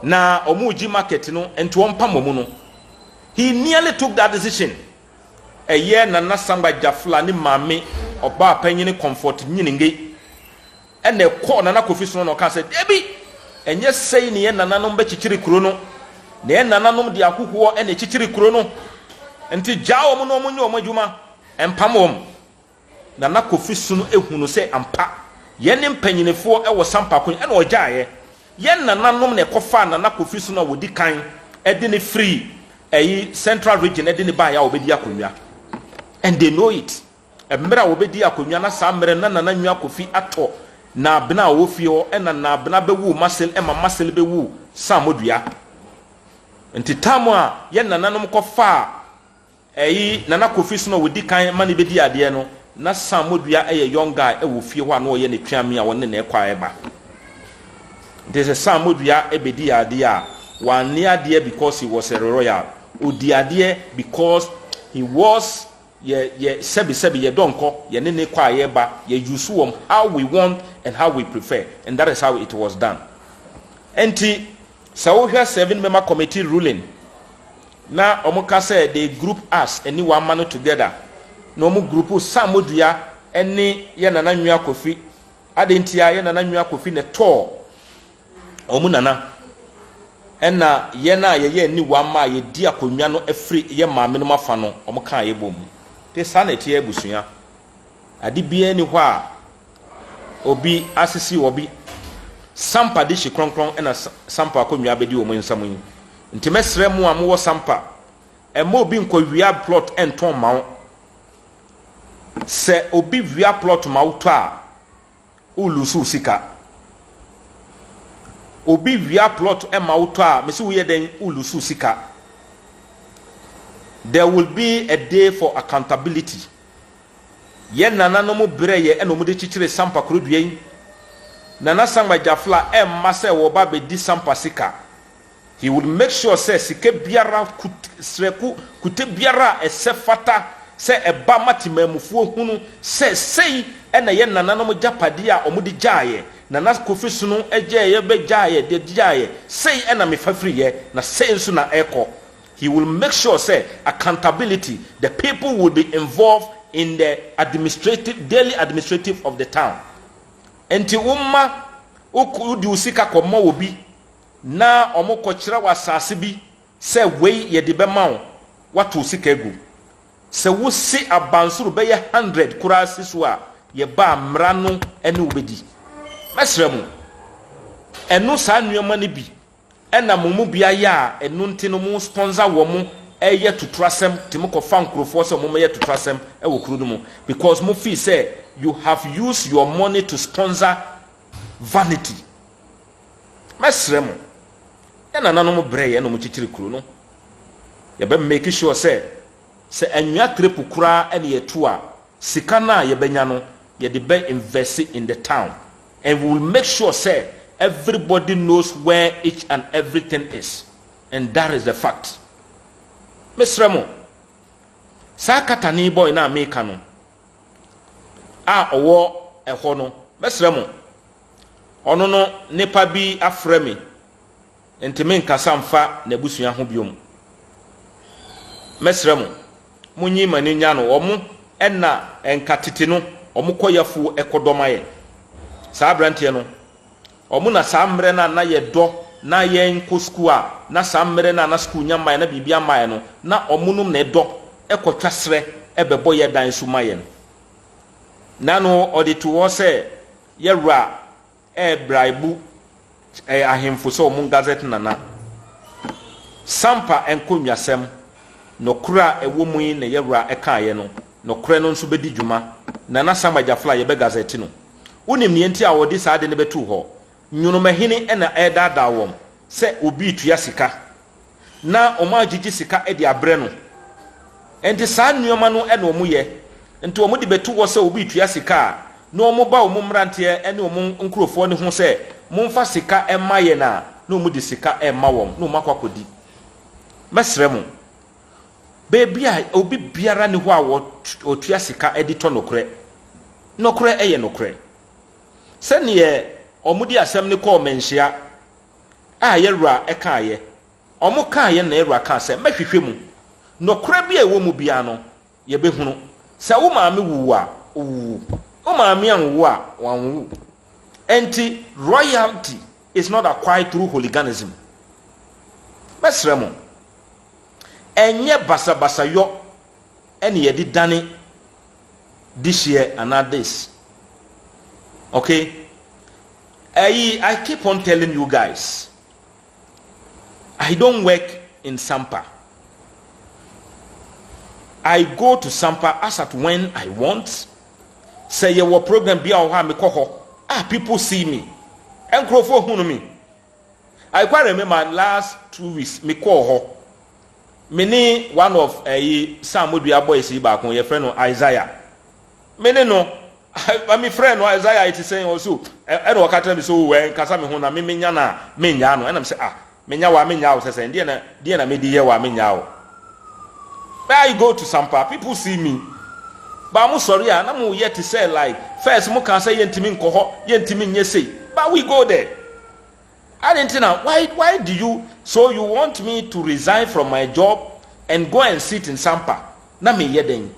na wɔn regye market no nti ɔmpam wɔn no. He nearly took that decision. Ɛyɛ Nana Sangba Gyafla ne maame ɔbaa panyini Comfort Nyininge ɛna ɛkɔɔ Nana Kofi Sono na ɔkaa sɛ, Dabi! Ɛnyɛ sɛi ne yɛn nananom bɛkyekyere kuro no. Na yɛn nananom de ahohoɔ na ɛkyekyere kuro no. Nti gyaa wɔn na wɔn nyɛ wɔn adwuma, mpam wɔn. Nana Kofi Sono hunu sɛ ampa yɛn mpanyinifoɔ wɔ Sampa ko ɛna ɔgyaeɛ. Yɛn nananom na ɛkɔfaa Nana Kofi Sono a wɔdi kan de no firi ɛyi Central Region de no baeɛ a wɔbɛdi akonnwa. And they know it. Mmerɛ a wɔbɛdi akonnwa na saa mmerɛ no na Nana Nwa Kofi atɔ Naabena a ɔwɔ fie hɔ ɛna Naabena bɛwoo Marcel ɛma Marcel bɛwoo Samodua. Nti tam a yɛn nananom kɔfaa Ɛyi Nana Kofi so na ɔdi kan ma no bɛdi adeɛ no, na Sam Modua yɛ young guy wɔ fie hɔ a na ɔyɛ ne tweame a ɔne no ɛkɔ a ɛba. Nti sɛ Sam Modua bɛdi adeɛ a, wanne adeɛ because he was a royal. Ɔdi adeɛ because he was yɛ yɛ sɛbi sɛbi yɛ dɔnkɔ, yɛne ne kɔ a yɛba, yɛ use wɔn how we want and how we prefer and that is how it was done. Nti sɛ wohwɛ seven member committee ruling Na ɔmo ka sɛ they group us ɛne wamma no together na ɔmo group Sam Modua ɛne yɛ Nana Nwia Kofi adɛn ntia yɛ Nana Nwia Kofi na ɛtɔɔ ɔmo nana. Ɛna yɛn a yɛyɛ aniwa ma a yɛdi akonnwa no afiri yɛ maame no afa no, wɔn kaa yɛ bɔ mu. Te saa na ɛte abusua. Ade biara ni hɔ a obi asisi obi. Sampa de hyi kronkron ɛna Sampa akonnwa abɛdi wɔn nsam yi. Nti mɛsrɛ mo a mowɔ Sampa, ɛma obi nkɔwia plot ɛntɔn ma wo. Sɛ obi wia plot ma wo tɔ a, wolose wo sika. Obi wia plot ma wo tɔ a, mesi woyɛ dɛn, wolose wo sika. There will be a day for accountability. Yɛn nananom brɛ yɛ ɛna wɔde kyekyere Sampa kurodua yi. Nana Sangba Gyafla ɛmma sɛ wɔba abɛdi Sampa sika. He will make sure sɛ sika biara, srɛko kute biara a ɛsɛ fata sɛ ɛba ma temaamufoɔ hunu sɛ sei ɛna yɛn nananom gyapadeɛ a wɔde gyaeɛ, Nana Kofi Sono gyaeɛ bɛgyaeɛ de gyaeɛ, sei ɛna mefa firiiɛ na sei nso na ɛkɔ. He will make sure sɛ accountability, the people will be involved in the administrative, daily administrative of the town. Nti woma wode wo sika kɔma obi na ɔmo kɔkyerɛ wɔ asase bi sɛ wei yɛde bɛma wo, wato sika agu. Sɛ wosi abansoro bɛyɛ 100 koraa si so a, yɛba mmara no ne wo bɛdi. Mɛsrɛ mo, ɛno saa nneɛma no bi ɛna mo mu bi ayɛ a ɛno nti no mo sponsor wɔ mo ɛyɛ tuturasɛm te mo kɔfa nkurɔfoɔ sɛ mo yɛ tuturasɛm ɛwɔ kuro no mu because mo feel sɛ you have used your money to sponsor vanity. Mɛsrɛ mo, yɛ nananom brɛ yɛ na mo kyekyere kuro no, yɛbɛ make sure sɛ anwea trepo koraa ɛna yɛto a, sika no a yɛbɛnya no, yɛde bɛ invest in the town and we will make sure sɛ everybody knows where each and everything is, and that is the fact. Mesrɛ mo, saa katani boy na meka no a ɔwɔ ɛhɔ no, mɛsrɛ mo, ɔno no nipa bi afrɛ me nti menkasa mfa n'abusua ho biom. Mɛsrɛ mo, monyi ma ne nya no. Ɔmo ɛna nka tete no ɔmo kɔ yafuo ɛkɔdɔm ayɛ saa aberanteɛ no. Ɔmo na saa mmerɛ no a na yɛdɔ na yɛnkɔ sukuu a, na saa mmerɛ no a na sukuu nya mmaeɛ na biribi amaeɛ no, na ɔmo nom na ɛdɔ ɛkɔtwa serɛ ɛbɛbɔ yɛ dan so ma yɛn. Na no ɔde to hɔ sɛ yɛwura ɛɛbraibu ɛyɛ ahemfo sɛ ɔmo gazette Nana Sampa nkonnwasɛm. Nɔkorɛ a ɛwɔ mu yi na yɛwura ɛkaeɛ no, nɔkorɛ no nso bɛdi dwuma. Nana Sangba Gyafla, yɛbɛ gazette no. Wonim neɛ nti a wɔde saa de no bɛtoo hɔ? Nwonomahene ɛna ɛredaadaa wɔn sɛ obi retua sika na wɔn agyegye sika de abrɛ no. Nti saa nneɛma no ɛna wɔn yɛ. Nti wɔn de bɛto hɔ sɛ obi retua sika a, na wɔn ba wɔn mmeranteɛ ne wɔn nkurɔfoɔ no ho sɛ momfa sika ɛma yɛn a, na wɔn de sika ɛma wɔn na wɔn akɔ akɔdi. Mɛsrɛ mo, beebi a obi biara ni hɔ a wɔtua sika de tɔ nokorɛ. Nokorɛ ɛyɛ nokorɛ. Sɛneɛ wɔn de asɛm no kɔɔ Manhyia a yɛwura ɛkaeɛ, wɔn kaeɛ na yɛwura kaa sɛ mɛhwehwɛ mu. Nokorɛ bi a ɛwɔ mu biara no, yɛbɛhunu. Sɛ wo maame wuwu a, owuwu. Wo maame anwu a, wanwu. Enti royalty is not acquired through hooliganism. Mɛsrɛ mo, ɛnyɛ basabasayɔ ɛne yɛde dane this year anaa this. Okay, ɛyi, I keep on telling you guys, I don't work in Sampa. I go to Sampa as at when I want. Sɛ yɛwɔ program bi a wɔ hɔ a, mekɔ hɔ a, people see me, nkurɔfoɔ hunu me. I quite remember last 2 weeks mekɔɔ hɔ, me ne one of ɛyi Samodua boys yi baako, yɛfrɛ no Isaiah. Me ne no, me frɛ no, "Isaiah, ɛte sɛn?" Ɔso ɛna ɔka kyerɛ me sɛ, "O, ɛnkasa me ho na me menya na menyaa no." Ɛna me sɛ, "Ah, menya wa menya wo sɛ sɛn deɛ na deɛ na mede yɛ wa menya wo." But I go to Sampa, people see me. But mo sɔre a na mo yɛ te sɛ like first mo kan sɛ yɛntumi nkɔ hɔ, yɛntumi nyɛ sei, but we go there. Adi nti na why do you so you want me to resign from my job and go and sit in Sampa na meyɛ den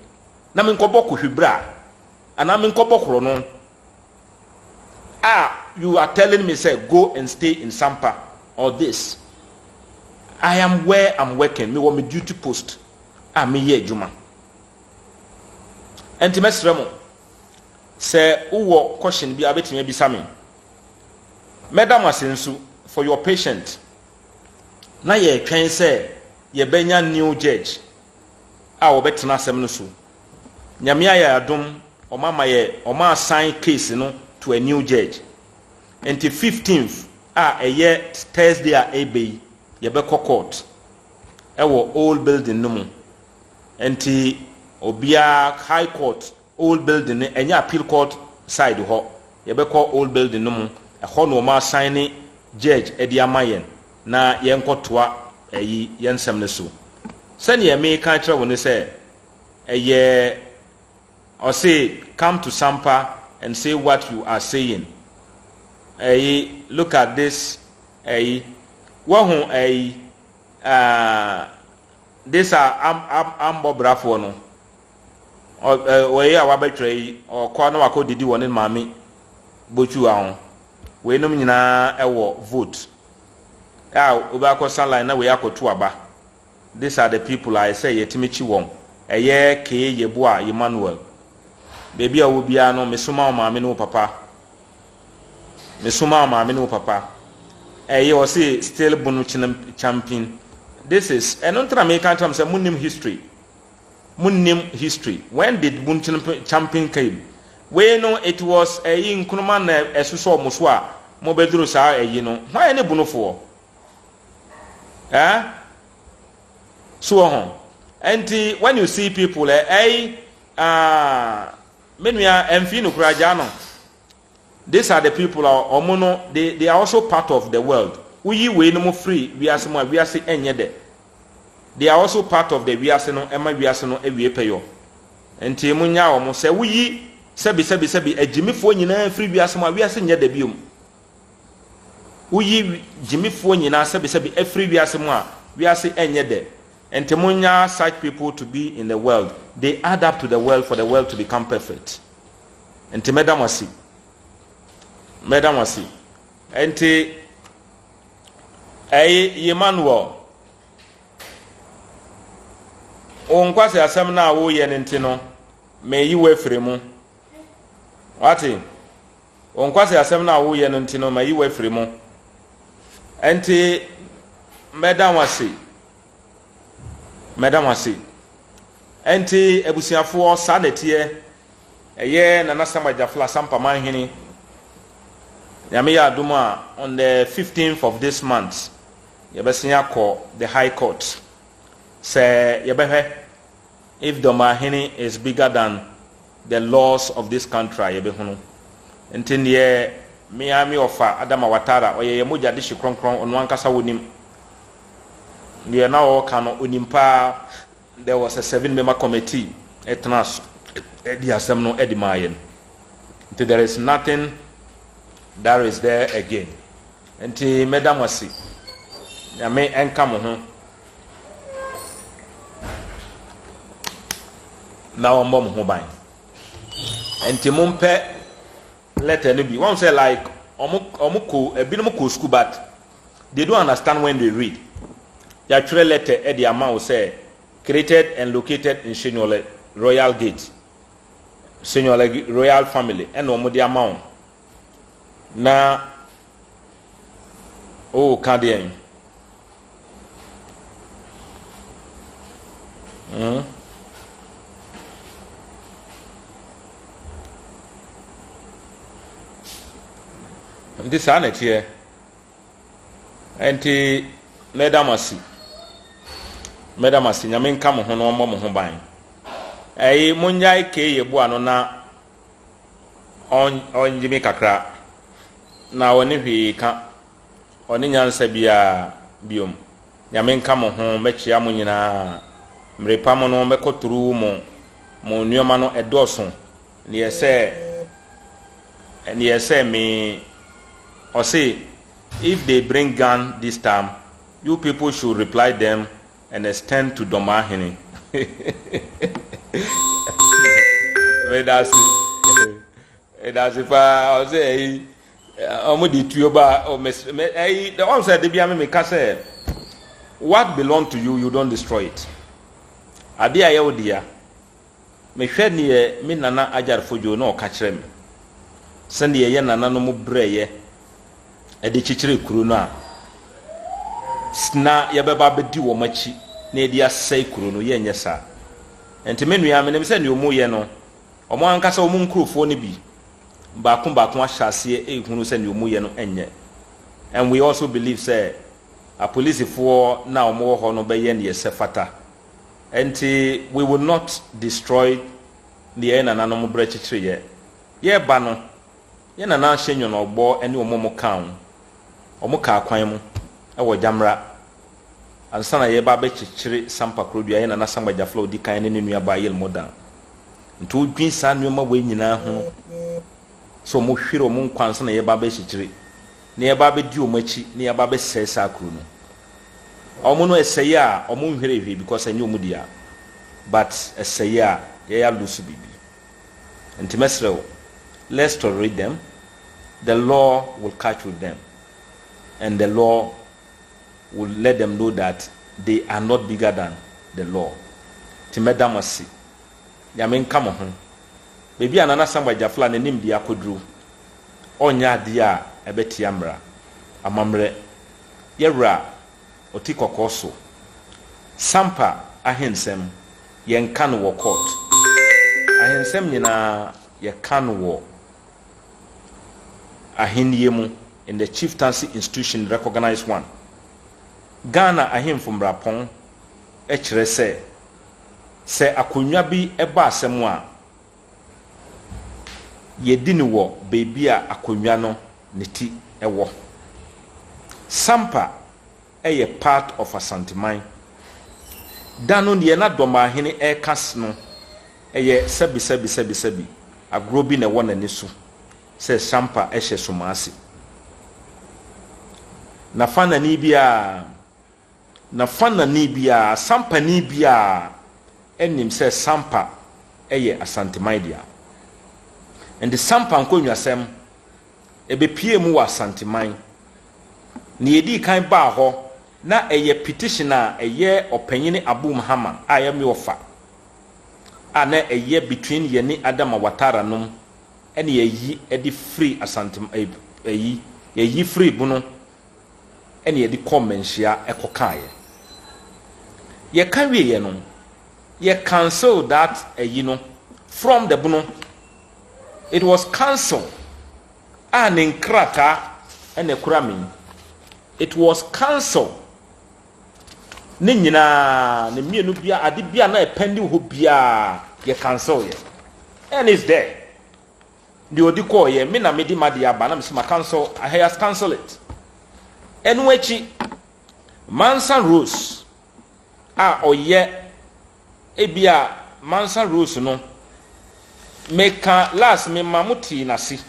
na menkɔbɔ kohwibra anaa menkɔbɔ korɔ no a, you are telling me say go and stay in Sampa or this? I am where I'm working. Mewɔ me duty post a meyɛ adwuma. Ɛnti mɛsrɛ mo, sɛ wowɔ question bi a wobɛtumi abisa me. Mɛda mo ase nso for your patient. Na yɛretwɛn sɛ yɛbɛnya new judge a wɔbɛtena asɛm no so. Nyame ayɛ adom, wɔn ama yɛ, wɔn assign case no to a new judge. Nti 15th a ɛyɛ Thursday a ɛreba yi, yɛbɛkɔ court ɛwɔ old building no mu. Nti obiara high court old building no, ɛnyɛ appeal court side hɔ. Yɛbɛkɔ old building no mu. Ɛhɔ na wɔn assign judge ɛde ama yɛn na yɛnkɔtoa ɛyi yɛn nsɛm no so. Sɛnea meka kyerɛ wo ne sɛ ɛyɛ ɔse come to Sampa and say what you are saying. Ɛyi, look at this, ɛyi wɔho ɛyi this a am am ambɔ brafoɔ no, ɔ wɔyi a wabɛtwerɛ yi, ɔkɔ na wakɔ didi wɔ ne maame botuwa ho. Weinom nyinaa ɛwɔ vote a wobɛakɔ san line na wei akɔto aba. These are the people a ɛsɛ yɛtumi kyi wɔn. Ɛyɛ Kee Yeboa Emmanuel, beebi a wɔ biara no, mesoma wo maame ne wo papa, mesoma wo maame ne wo papa. Ɛyɛ ɔse still Bono champion. This is ɛno ntena meka kyerɛ m sɛ monim history, monim history. When did Bono champion came? Wei no, it was ɛyi Nkrumah na ɛsosɔ ɔmo so a mobɛduru saa ɛyi no. Hwan ne Bonofoɔ ɛɛ so wɔ ho? Nti when you see people ɛyi aa me nua ɛnfi no kura gya no, these are the people a ɔmo no, they are also part of the world. Woyi wei no mo firi wiase mu a, wiase ɛnyɛ dɛ. They are also part of the wiase no, ɛma wiase no awie pɛyɔ. Nti mo nya wɔn sɛ woyi sɛbi sɛbi sɛbi agyimifoɔ nyinaa firi wiase mu a, wiase nyɛ dɛ biom. Woyi gyimifoɔ nyinaa sɛbi sɛbi afiri wiase mu a, wiase ɛnyɛ dɛ. Nti mo nya such people to be in the world. They add up to the world for the world to become perfect. Nti mɛda mo ase, mɛda mo ase. Nti ɛyɛ Emmanuel, wo nkwasi asɛm no a woyɛ no nti no, meyi wo afiri mu. Wate? Wo nkwasi asɛm no a woyɛ no nti no, mayi wo afiri mu. Nti mɛda mo ase, mɛda mo ase. Nti abusuafoɔ, saa na ɛteɛ. Ɛyɛ Nana Sama Gyafla Sampamanhene. Nyame yɛ adom a, on the 15th of this month yɛbɛsen akɔ the high court sɛ yɛbɛhwɛ if Dɔmahene is bigger than the laws of this country a yɛbɛhunu. Nti neɛ mea me ɔfa Adama Watara ɔyɛ yɛ mogya de hye kronkron. Ɔno ankasa wɔnim deɛ na ɔreka no, onim paa. There was a seven member committee ɛtena so ɛdi asɛm no ɛde maa yɛn, nti there is nothing that is there again. Nti mɛda mo ase. Nyame ɛnka mo ho na wɔmmɔ mo ho ban. Nti mompɛ letter no bi. Wɔn sɛ like ɔmo kɔ, ebinom kɔ school, but they don't understand when they read. Yɛatwerɛ letter ɛde ama wo sɛ created and located in Seniole Royal Gate, Seniole Royal Family, ɛna wɔn de ama wo na o ka deɛn? Nti saa na ɛteɛ. Nti mɛda mo ase, mɛda mo ase. Nyame nka mo ho na ɔmmɔ mo ho ban. Ɛyi monyae kee yɛboa no na ɔngye me kakra na ɔne hwee ka, ɔne nyansa biara biom. Nyame nka mo ho. Mɛkyea mo nyinaa. Mmerepa mo no, mɛkɔ turu mo mo nneɛma no ɛdɔɔso. Neɛ sɛ me ɔse if they bring gun this time, you people should reply them and extend to Dɔmahene. Medase, medase paa. Ɔsɛ ɛyi ɔmo de tuo ba ɔmɛ ɛyi ɔmo sɛ de bia mi ka sɛ. What belong to you, you don't destroy it. Adeɛ a ɛyɛ wo dea. Mehwɛ neɛ me nana Agyarfo Dwo na ɔka kyerɛ me, sɛdeɛ yɛ nananom brɛeɛ de kyekyeree kuro no a, na yɛbɛba abɛdi wɔn akyi na yɛde asɛe kuro no, yɛnyɛ saa. Nti me nua, menim sɛ deɛ wɔyɛ no, wɔn ankasa wɔn nkurofoɔ no bi baako baako ahyɛ aseɛ rehunu sɛ deɛ wɔyɛ no nyɛ. And we also believe sɛ apolisifoɔ no a wɔwɔ hɔ no bɛyɛ deɛ ɛsɛ fata. Nti we will not destroy deɛ yɛn nananom brɛ kyekyereeɛ. Yɛreba no, yɛn nana ahyɛ nwɔnɔbɔ ne wɔn a wɔkaa ho. Wɔkaa kwan mu wɔ Gyamra ansa na yɛreba abɛkyekyere Sampa Kurodua, yɛn nana Samuel Gyafla a ɔdi kan ne ne nuabaa Yelmodan. Nti wodwen saa nneɛma wei nyinaa ho no, sɛ wɔhwere wɔn nkwa ansa na yɛreba abɛkyekyere, na yɛreba abɛdi wɔn akyi, na yɛaba abɛsɛe saa kuro no. Wɔn no ɛsɛe a wɔn nhwere hwee because ɛnyɛ wɔn dea, but ɛsɛe a yɛyɛ alose biribi. Nti mɛsrɛ wo, let's tolerate them, the law will catch with them and the law will let them know that they are not bigger than the law. Nti mɛda mo ase. Nyame nka mo ho. Baabi a Nana Samuel Gyafla n'anim deɛ akɔduru, ɔnyɛ adeɛ a ɛbɛtia mmara, amammerɛ. Yɛwura ɔti kɔkɔɔ so. Sampa ahensɛm, yɛnka no wɔ court. Ahensɛm nyinaa yɛka no wɔ ahennie mu in the chieftaincy institution recognized one. Ghana ahemfo mmarapɔn kyerɛ sɛ, sɛ akonnwa bi ba asɛm a, yɛdi no wɔ baabi a akonnwa no ne ti wɔ. Sampa yɛ part of Asanteman. Da no deɛ na Dɔmahene reka no yɛ sɛbisɛbisɛbisɛbi, agorɔ bi na ɛwɔ n'ani so sɛ Sampa hyɛ Soma ase. Nafanani biara, nafanani biara, Sampani biara nim sɛ Sampa yɛ Asanteman dea. Nti Sampa nkonnwasɛm ɛbɛpue mu wɔ Asanteman. Nea yɛdii kan baa hɔ na ɛyɛ petition a ɛyɛ ɔpanyini Abu Mahama a ɛyɛ me ɔfa a na ɛyɛ between yɛne Adama Watara nom ɛne yɛyi de firi Asante ɛyi yɛyi firi Bono ɛne yɛde kɔ Manhyia ɛkɔ kaeɛ. Yɛka wieɛ no, yɛ cancel that ɛyi no from the Bono. It was cancelled a ne nkrataa ɛna ɛkura me. It was cancelled. Ne nyinaa ne mmienu bia ade bia na ɛpɛndi hɔ biara yɛ cancel yɛ. And it's there. Deɛ ɔdi kɔɔyɛ me na mede ma de aba na mesi ma cancel, I has cancel it. Ɛno akyi Mansa Rose a ɔyɛ ebia Mansa Rose no meka last me ma mo tee n'ase.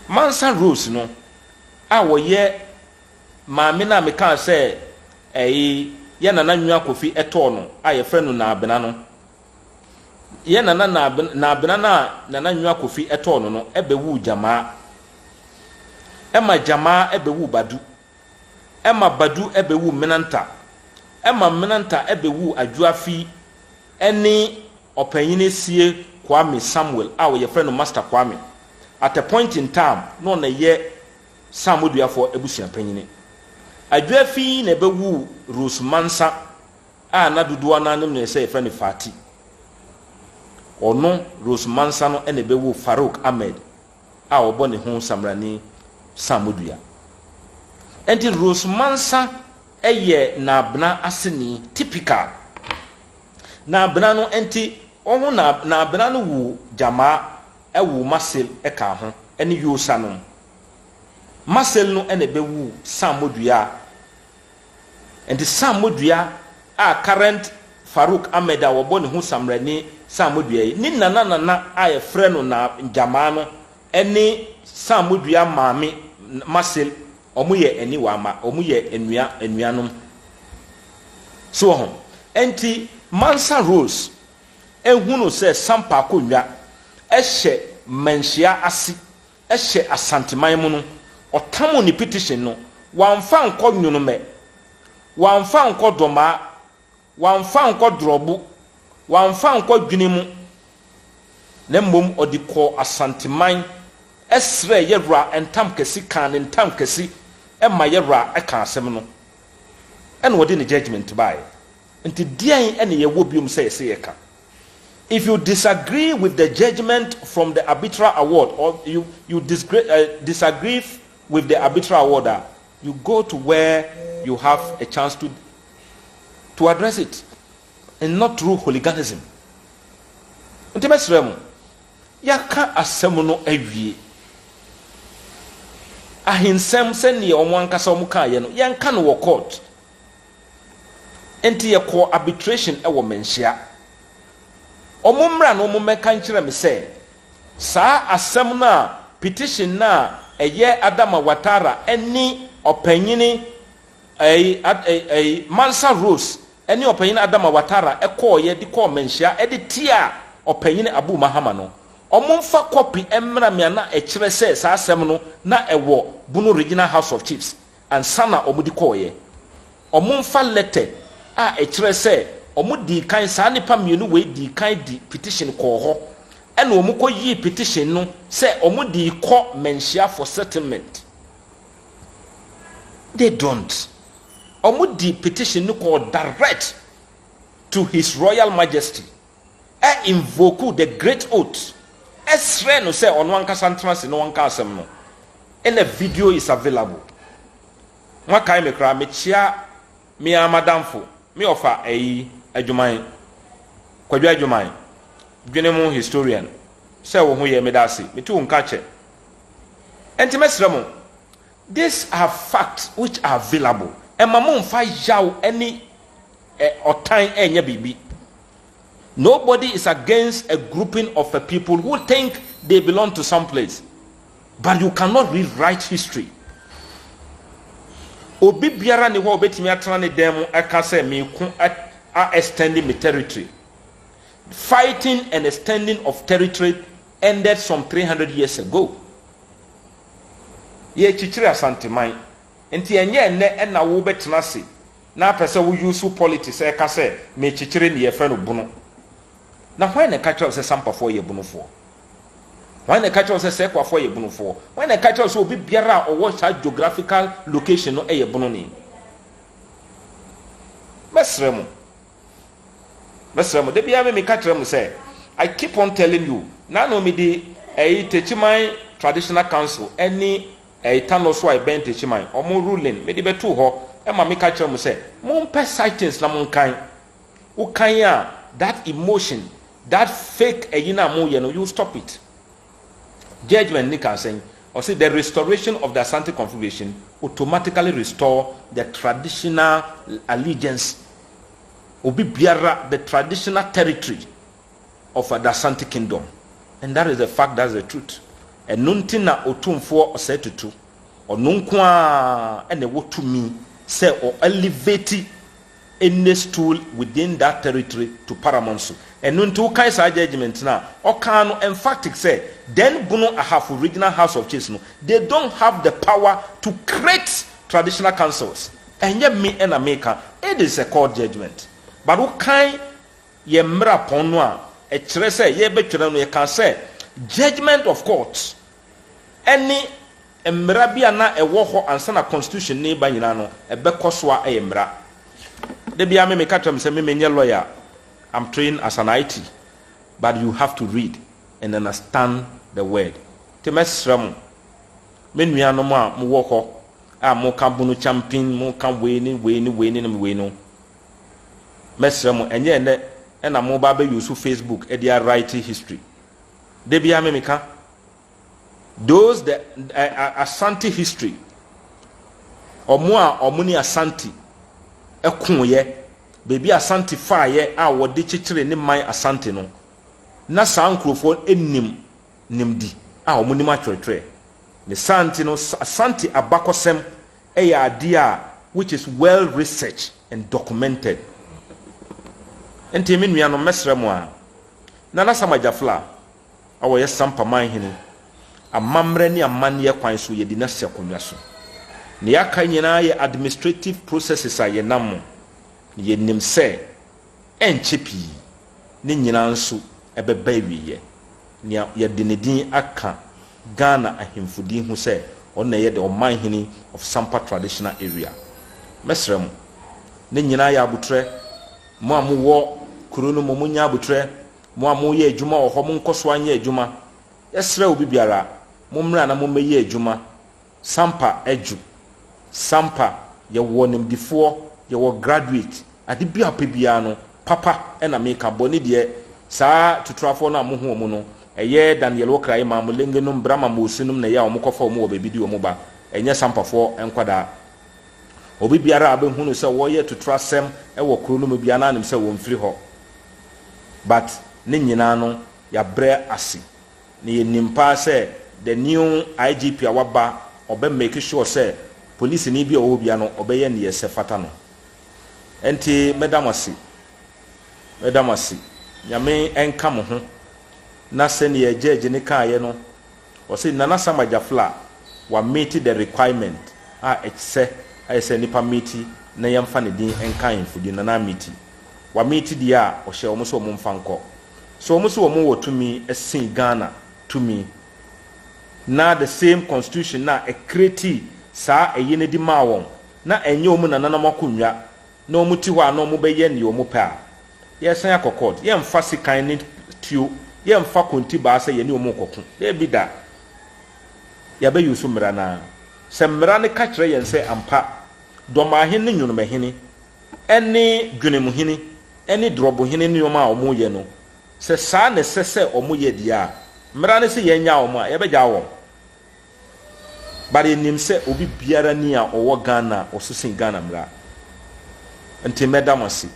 Mansa Rose no a wɔyɛ maame no a mekaa sɛ ɛyi yɛ Nana Nwa Kofi ɛtɔɔ no a yɛfrɛ no Naabena no, yɛ Nana Naabena no a Nana Nwa Kofi ɛtɔɔ no no ɛbɛwuu Gyamaa, ɛma Gyamaa ɛbɛwuu Badu, ɛma Badu ɛbɛwuu Menanta, ɛma Menanta ɛbɛwuu Adwoafi ɛne ɔpanyini Sie Kwame Samuel a wɔyɛfrɛ no Master Kwame. At a point in time na ɔna yɛ Samoduafoɔ abusuapanyini. Adwoafi na ɛbɛwuu Rose Mansa a na dodoɔ no anim no sɛ yɛfrɛ no Fati. Ɔno Rose Mansa no na ɛbɛwuu Farouk Ahmed a ɔbɔ ne ho Samrani Samodua. Enti Rose Mansa yɛ Naabena aseni typical. Naabena no nti ɔho Naabena no wu Gyamaa ɛwo Marcel ka ho ne Yosa nom. Marcel no na ɛbɛwu Samodua. Nti Samodua a current Farouk Ahmed a wɔbɔ ne ho Samrani Samodua yi, ne nana nana a yɛfrɛ no na Gyamaa no ne Samodua maame Marcel, wɔn yɛ aniwa ma, wɔn yɛ nua anuanom. So wɔ ho. Nti Mansa Rose ehunu sɛ Sampa akonnwa ɛhyɛ Manhyia ase, ɛhyɛ Asanteman mu no, ɔtam ne petition no, wamfa nkɔ Nwonomɛ. Wamfa ankɔ Dɔmaa, wamfa ankɔ Drɔbo, wamfa ankɔ Dwene mu, na mmom ɔde kɔɔ Asanteman srɛɛ Yɛwura ntam kɛse kaa ne ntam kɛse ma Yɛwura kaa asɛm no, ɛna ɔde ne judgement baeɛ. Nti deɛn na yɛwɔ biom sɛ yɛsɛ yɛka? If you disagree with the judgment from the arbitral award or you disagree with the arbitral award a, you go to where you have a chance to address it and not through hooliganism. Nti mɛsrɛ mo, yɛaka asɛm no awie. Ahensɛm sɛneɛ wɔn ankasa wɔn kaeɛ no, yɛnka no wɔ court. Nti yɛkɔɔ arbitration wɔ Manhyia. Wɔn mmra na wɔn mmɛka nkyerɛ me sɛ saa asɛm no a petition no a ɛyɛ Adama Watara ne ɔpanyini ɛyi ɛyi Mansa Rose ne ɔpanyini Adama Watara kɔɔyɛ de kɔɔ Manhyia de tia ɔpanyini Abu Mahama no, wɔn mfa copy mmra me a na ɛkyerɛ sɛ saa asɛm no na ɛwɔ Bono Regional House of Chiefs ansa na wɔn de kɔɔyɛ. Wɔn mfa letter a ɛkyerɛ sɛ wɔn dii kan, saa nnipa mmienu wei dii kan di petition kɔɔ hɔ, ɛna wɔn kɔ yii petition no sɛ wɔn de kɔ Manhyia for settlement. They don't. Wɔn di petition no kɔɔ direct to His Royal Majesty, ɛ invoke the great oath, ɛsrɛ no sɛ ɔno ankasa ntena ase na ɔnka asɛm no, ɛna video is available. Moakae me koraa, mekyea me ara m'adamfo, me ɔfa ayi Adwuman, Kwadwo Adwuman, dwene mo historian, sɛ wo ho yɛ, meda ase, metu wo nka kyɛ. Ɛnti mɛsrɛ mo, these are facts which are available. Ɛma mo mfa yaw ne ɔtan ɛnyɛ biribi. Nobody is against a grouping of a people who think they belong to some place. But you cannot rewrite history. Obi biara ni hɔ a obetumi atena ne dan mu ɛka sɛ meeko a extending me territory. Fighting and extending of territory ended some 300 years ago. Yɛkyikyiri Asanteman. Nti ɛnyɛ ɛnnɛ ɛna wobɛtena ase na apɛ sɛ wo use politics ɛka sɛ mekyikyiri ne yɛfrɛ no Bono. Na hwan na ɛka kyerɛ wo sɛ Sampafoɔ yɛ Bonofoɔ? Hwan na ɛka kyerɛ wo sɛ Sɛkwafoɔ yɛ Bonofoɔ? Hwan na ɛka kyerɛ wo sɛ obi biara a ɔwɔ saa geographical location no yɛ Bononi? Mɛsrɛ mo. Mɛsrɛ mo. Da biara me meka kyerɛ mo sɛ, I keep on telling you, naano mede ɛyi Techiman Traditional Council ɛne ɛyi Tano so a ɛbɛn Techiman, ɔmo ruling mede bɛtoo hɔ ɛma meka kyerɛ mo sɛ, mompɛ sightings na monkan. Wokan a, that emotion, that fake ɛyi na moyɛ no, you stop it. Judgment ni kan sɛn, ɔse the restoration of the Asante Confederation automatically restore the traditional allegiance, obi biara, the traditional territory of the Asante Kingdom. And that is the fact, that's the truth. Ɛno nti na Otumfoɔ Ɔsɛe Tutu, ɔno nko ara ɛna ɛwɔ tumi sɛ ɔ elevate any stool within that territory to paramount so. Ɛno nti wokae saa judgment no a, ɔkaa no emphatic sɛ then Bono Ahafo Regional House of Chiefs no, they don't have the power to create traditional councils. Ɛnyɛ me ɛna meka, it is a court judgment. But wokae yɛ mmara pɔn no a, ɛkyerɛ sɛ yɛbɛtwerɛ no, yɛka sɛ judgment of court ɛne mmara bi a na ɛwɔ hɔ ansa na constitution ne ba nyinaa no, ɛbɛkɔ so a ɛyɛ mmara. Da biara me meka kyerɛ me sɛ me menyɛ lawyer, I'm trained as an IT, but you have to read and understand the word. Nti mɛsrɛ mo, me nuanom a mowɔ hɔ a moka Bono champion, moka wei ne wei ne wei ne wei no, mɛsrɛ mo, ɛnyɛ ɛnɛ ɛna moba abɛ use Facebook ɛde a write history. Da biara me meka, those the Asante history, ɔmo a ɔmo ne Asante ɛkoeɛ, beebi Asante faeɛ a wɔde kyekyere ne man Asante no, na saa nkurɔfoɔ nim nimdi a wɔn nim atwerɛtwerɛ. Ne saa nti no, Asante abakɔsɛm ɛyɛ adeɛ a which is well researched and documented. Nti me nuanom, mɛsrɛ mo a, Nana Sama Gyafla a wɔyɛ Sampa manhene, amammerɛ ne amanneɛ kwan so yɛde no asi akonnwa so. Nea aka nyinaa yɛ administrative processes a yɛnam mu. Na yɛnim sɛ ɛnkyɛ pii ne nyinaa nso ɛbɛba awieɛ. Nea yɛde ne din aka Ghana ahemfo din ho sɛ ɔno na ɛyɛ the Ɔmanhene of Sampa Traditional Area. Mɛsrɛ mo, ne nyinaa yɛ abotrɛ. Mo a mowɔ kuro no mu, monyɛ abotrɛ. Mo a moyɛ adwuma wɔ hɔ, monkɔ so anyɛ adwuma. Yɛsrɛ obi biara, mommra na mommɛyɛ adwuma. Sampa adwo. Sampa, yɛwɔ nimdifoɔ, yɛwɔ graduate. Ade bi a wopɛ biara no, papa ɛna meka. Bɔne deɛ, saa tuturafoɔ no a mohu wɔn no, ɛyɛ Daniel Okraye, Maamulenge nom, Brahma Mosi nom na ɛyɛ a wɔkɔfa wɔn wɔ baabi de wɔn ba. Ɛnyɛ Sampafoɔ nkwadaa. Obi biara a bɛhunu sɛ wɔyɛ tuturasɛm wɔ kuro no mu biara na anim sɛ wɔmfiri hɔ. But ne nyinaa no, yɛabrɛ ase. Na yɛnim paa sɛ the new IGP a waba, ɔbɛ make sure sɛ polisini bi a ɔwɔ hɔ biara no, ɔbɛyɛ neɛ ɛsɛ fata no. Nti mɛda mo ase. Mɛda mo ase. Nyame nka mo ho. Na sɛneɛ judge ne kaeɛ no, ɔse Nana Sama Gyafla wa meet the requirement a ɛsɛ ayɛ sɛ nipa meet na yɛmfa ne din nka ahemfo din. Nana meet. Wa meet deɛ a, ɔhyɛ wɔn sɛ wɔn mfa nkɔ. So wɔn sɛ wɔn wɔ tumi sen Ghana tumi, na the same constitution na ɛcreate saa ɛyi no de maa wɔn, na ɛnyɛ wɔn nananom akonnwa na wɔn ti hɔ a na wɔn bɛyɛ nea wɔn pɛ a, yɛsan akɔ court. Yɛmfa sekan ne tuo, yɛmfa kontibaa sɛ yɛne wɔn kɔko. Daabi da, yɛbɛyi so mmara naa. Sɛ mmara no ka kyerɛ yɛn sɛ ampa Dɔmaahene ne Nwonomahene ɛne Dwenemuhene ɛne Dorɔbohene nneɛma a wɔyɛ no, sɛ saa na ɛsɛ sɛ wɔyɛ deɛ a, mmara no sɛ yɛnyaa wɔn a, yɛbɛgyaa wɔn. But yɛnim sɛ obi biara ni a ɔwɔ Ghana a ɔso sen Ghana mmara. Nti mɛda mo ase.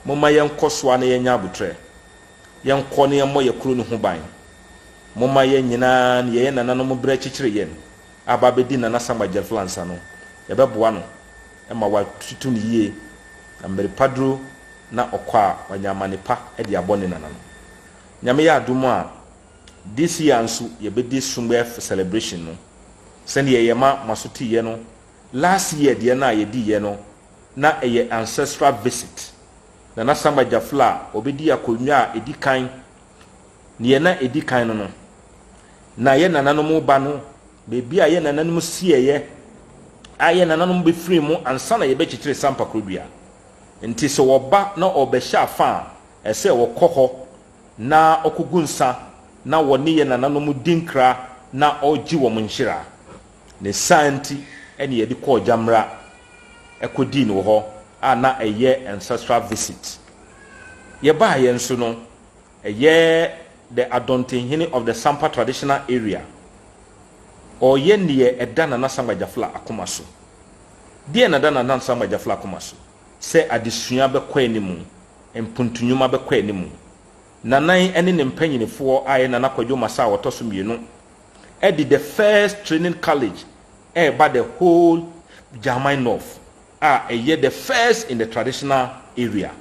Momma yɛnkɔ so a na yɛnya abotrɛ. Yɛnkɔ na yɛmmɔ yɛ kuro no ho ban. Momma yɛn nyinaa ne yɛyɛ nananom berɛ kyekyere yɛn aba abɛdi Nana Sama Gyafla nsa no, yɛbɛboa no ma watutu no yie, na mmere pa duru na ɔkɔ a, wanya amane pa de abɔ ne nana no. Nyame yɛ adom a, this year nso yɛbɛdi Sumgbe celebration no. Sɛdeɛ yɛma mo aso teeɛ no, last year deɛ no a yɛdiiɛ no, na ɛyɛ ancestral visit. Nana Sama Gyafla a ɔbɛdi akonnwa a ɛdi kan, neɛ na ɛdi kan no, na yɛ nananom ba no, baabi a yɛ nananom sieeɛ a yɛ nananom bɛfiri mu ansa na yɛbɛkyekyere Sampa kurodua. Nti sɛ wɔba na ɔbɛhyɛ afa a, ɛsɛ wɔkɔ hɔ na ɔkɔgu nsa na wɔne yɛ nananom di nkra na ɔgye wɔn nhyira. Ne saa nti ɛne yɛde kɔɔ Gyamra ɛkɔdii no wɔ hɔ a na ɛyɛ ancestral visit. Yɛbaa yɛn nso no, ɛyɛ the Adɔntenhene of the Sampa Traditional Area. Ɔreyɛ neɛ ɛda Nana Sama Gyafla akoma so. Deɛ na ɛda Nana Sama Gyafla akoma so? Sɛ adesua bɛkɔ anim, mpontunwuma bɛkɔ anim. Nanan ne ne mpanyinifoɔ a ɛyɛ Nana Kwadwo Masa a ɔtɔ so mmienu ɛde the first training college ɛreba the whole Jaman North a ɛyɛ the first in the traditional area.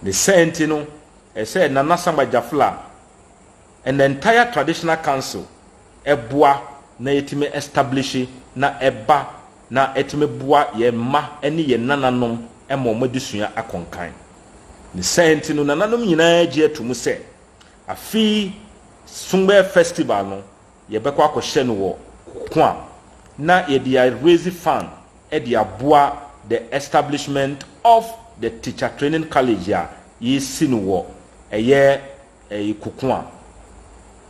Ne saa nti no, ɛsɛ Nana Sama Gyafla and the entire traditional council ɛboa na yɛtumi establish na ɛba na ɛtumi boa yɛn mma ne yɛn nananom ma wɔn adesua akɔnkan. Ne saa nti no, nananom nyinaa gye ato mu sɛ afei Sumgbe festival no, yɛbɛkɔ akɔhyɛ no wɔ ko a na yɛde a raise fund de aboa the establishment of the teacher training college a yɛsi no wɔ ɛyɛ koko a.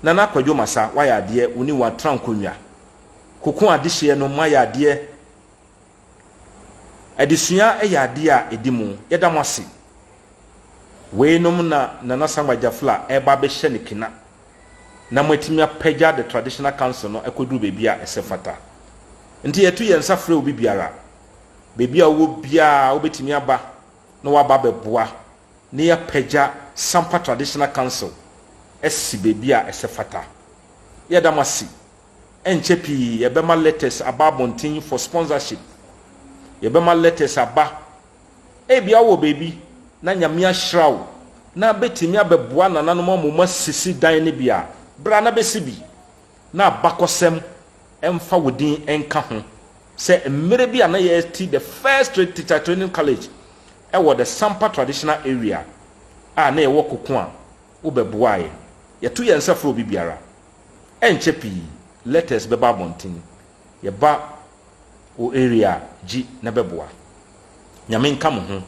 Nana Kwadwo Masa, wayɛ adeɛ, wo ne watra nkonnwa. Koko adehyeɛ no, moayɛ adeɛ. Adesua yɛ adeɛ a ɛdi mu. Yɛda mo ase. Weinom na Nana Sama Gyafla ɛreba abɛhyɛ ne kena na moatumi apagya the traditional council no akɔduru baabi a ɛsɛ fata. Nti yɛto yɛn nsa frɛ obi biara. Baabi a wowɔ biara wobɛtumi aba na waba abɛboa na yɛapagya Sampa Traditional Council asi baabi a ɛsɛ fata. Yɛda mo ase. Ɛnkyɛ pii yɛbɛma letters aba abɔnten for sponsorship. Yɛbɛma letters aba. Ebia wowɔ baabi na Nyame ahyira wo na bɛtumi abɛboa nananom ama wɔn asisi dan no bi a, bra na bɛsi bi. Na abakɔsɛm ɛmfa wo din nka ho. Sɛ mmerɛ bi a na yɛti the first teacher training college ɛwɔ the Sampa Traditional Area a na yɛwɔ Koko a, wobɛboa yɛ. Yɛto yɛn nsa frɛ obi biara. Ɛnkyɛ pii, letters bɛba abɔnten. Yɛba wo area gyi na bɛboa. Nyame nka mo ho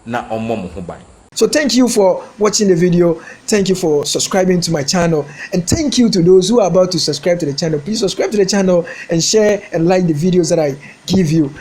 na ɔmmɔ mo ho ban. So thank you for watching the video. Thank you for subscribing to my channel. And thank you to those who are about to subscribe to the channel. Please subscribe to the channel and share and like the videos that I give you.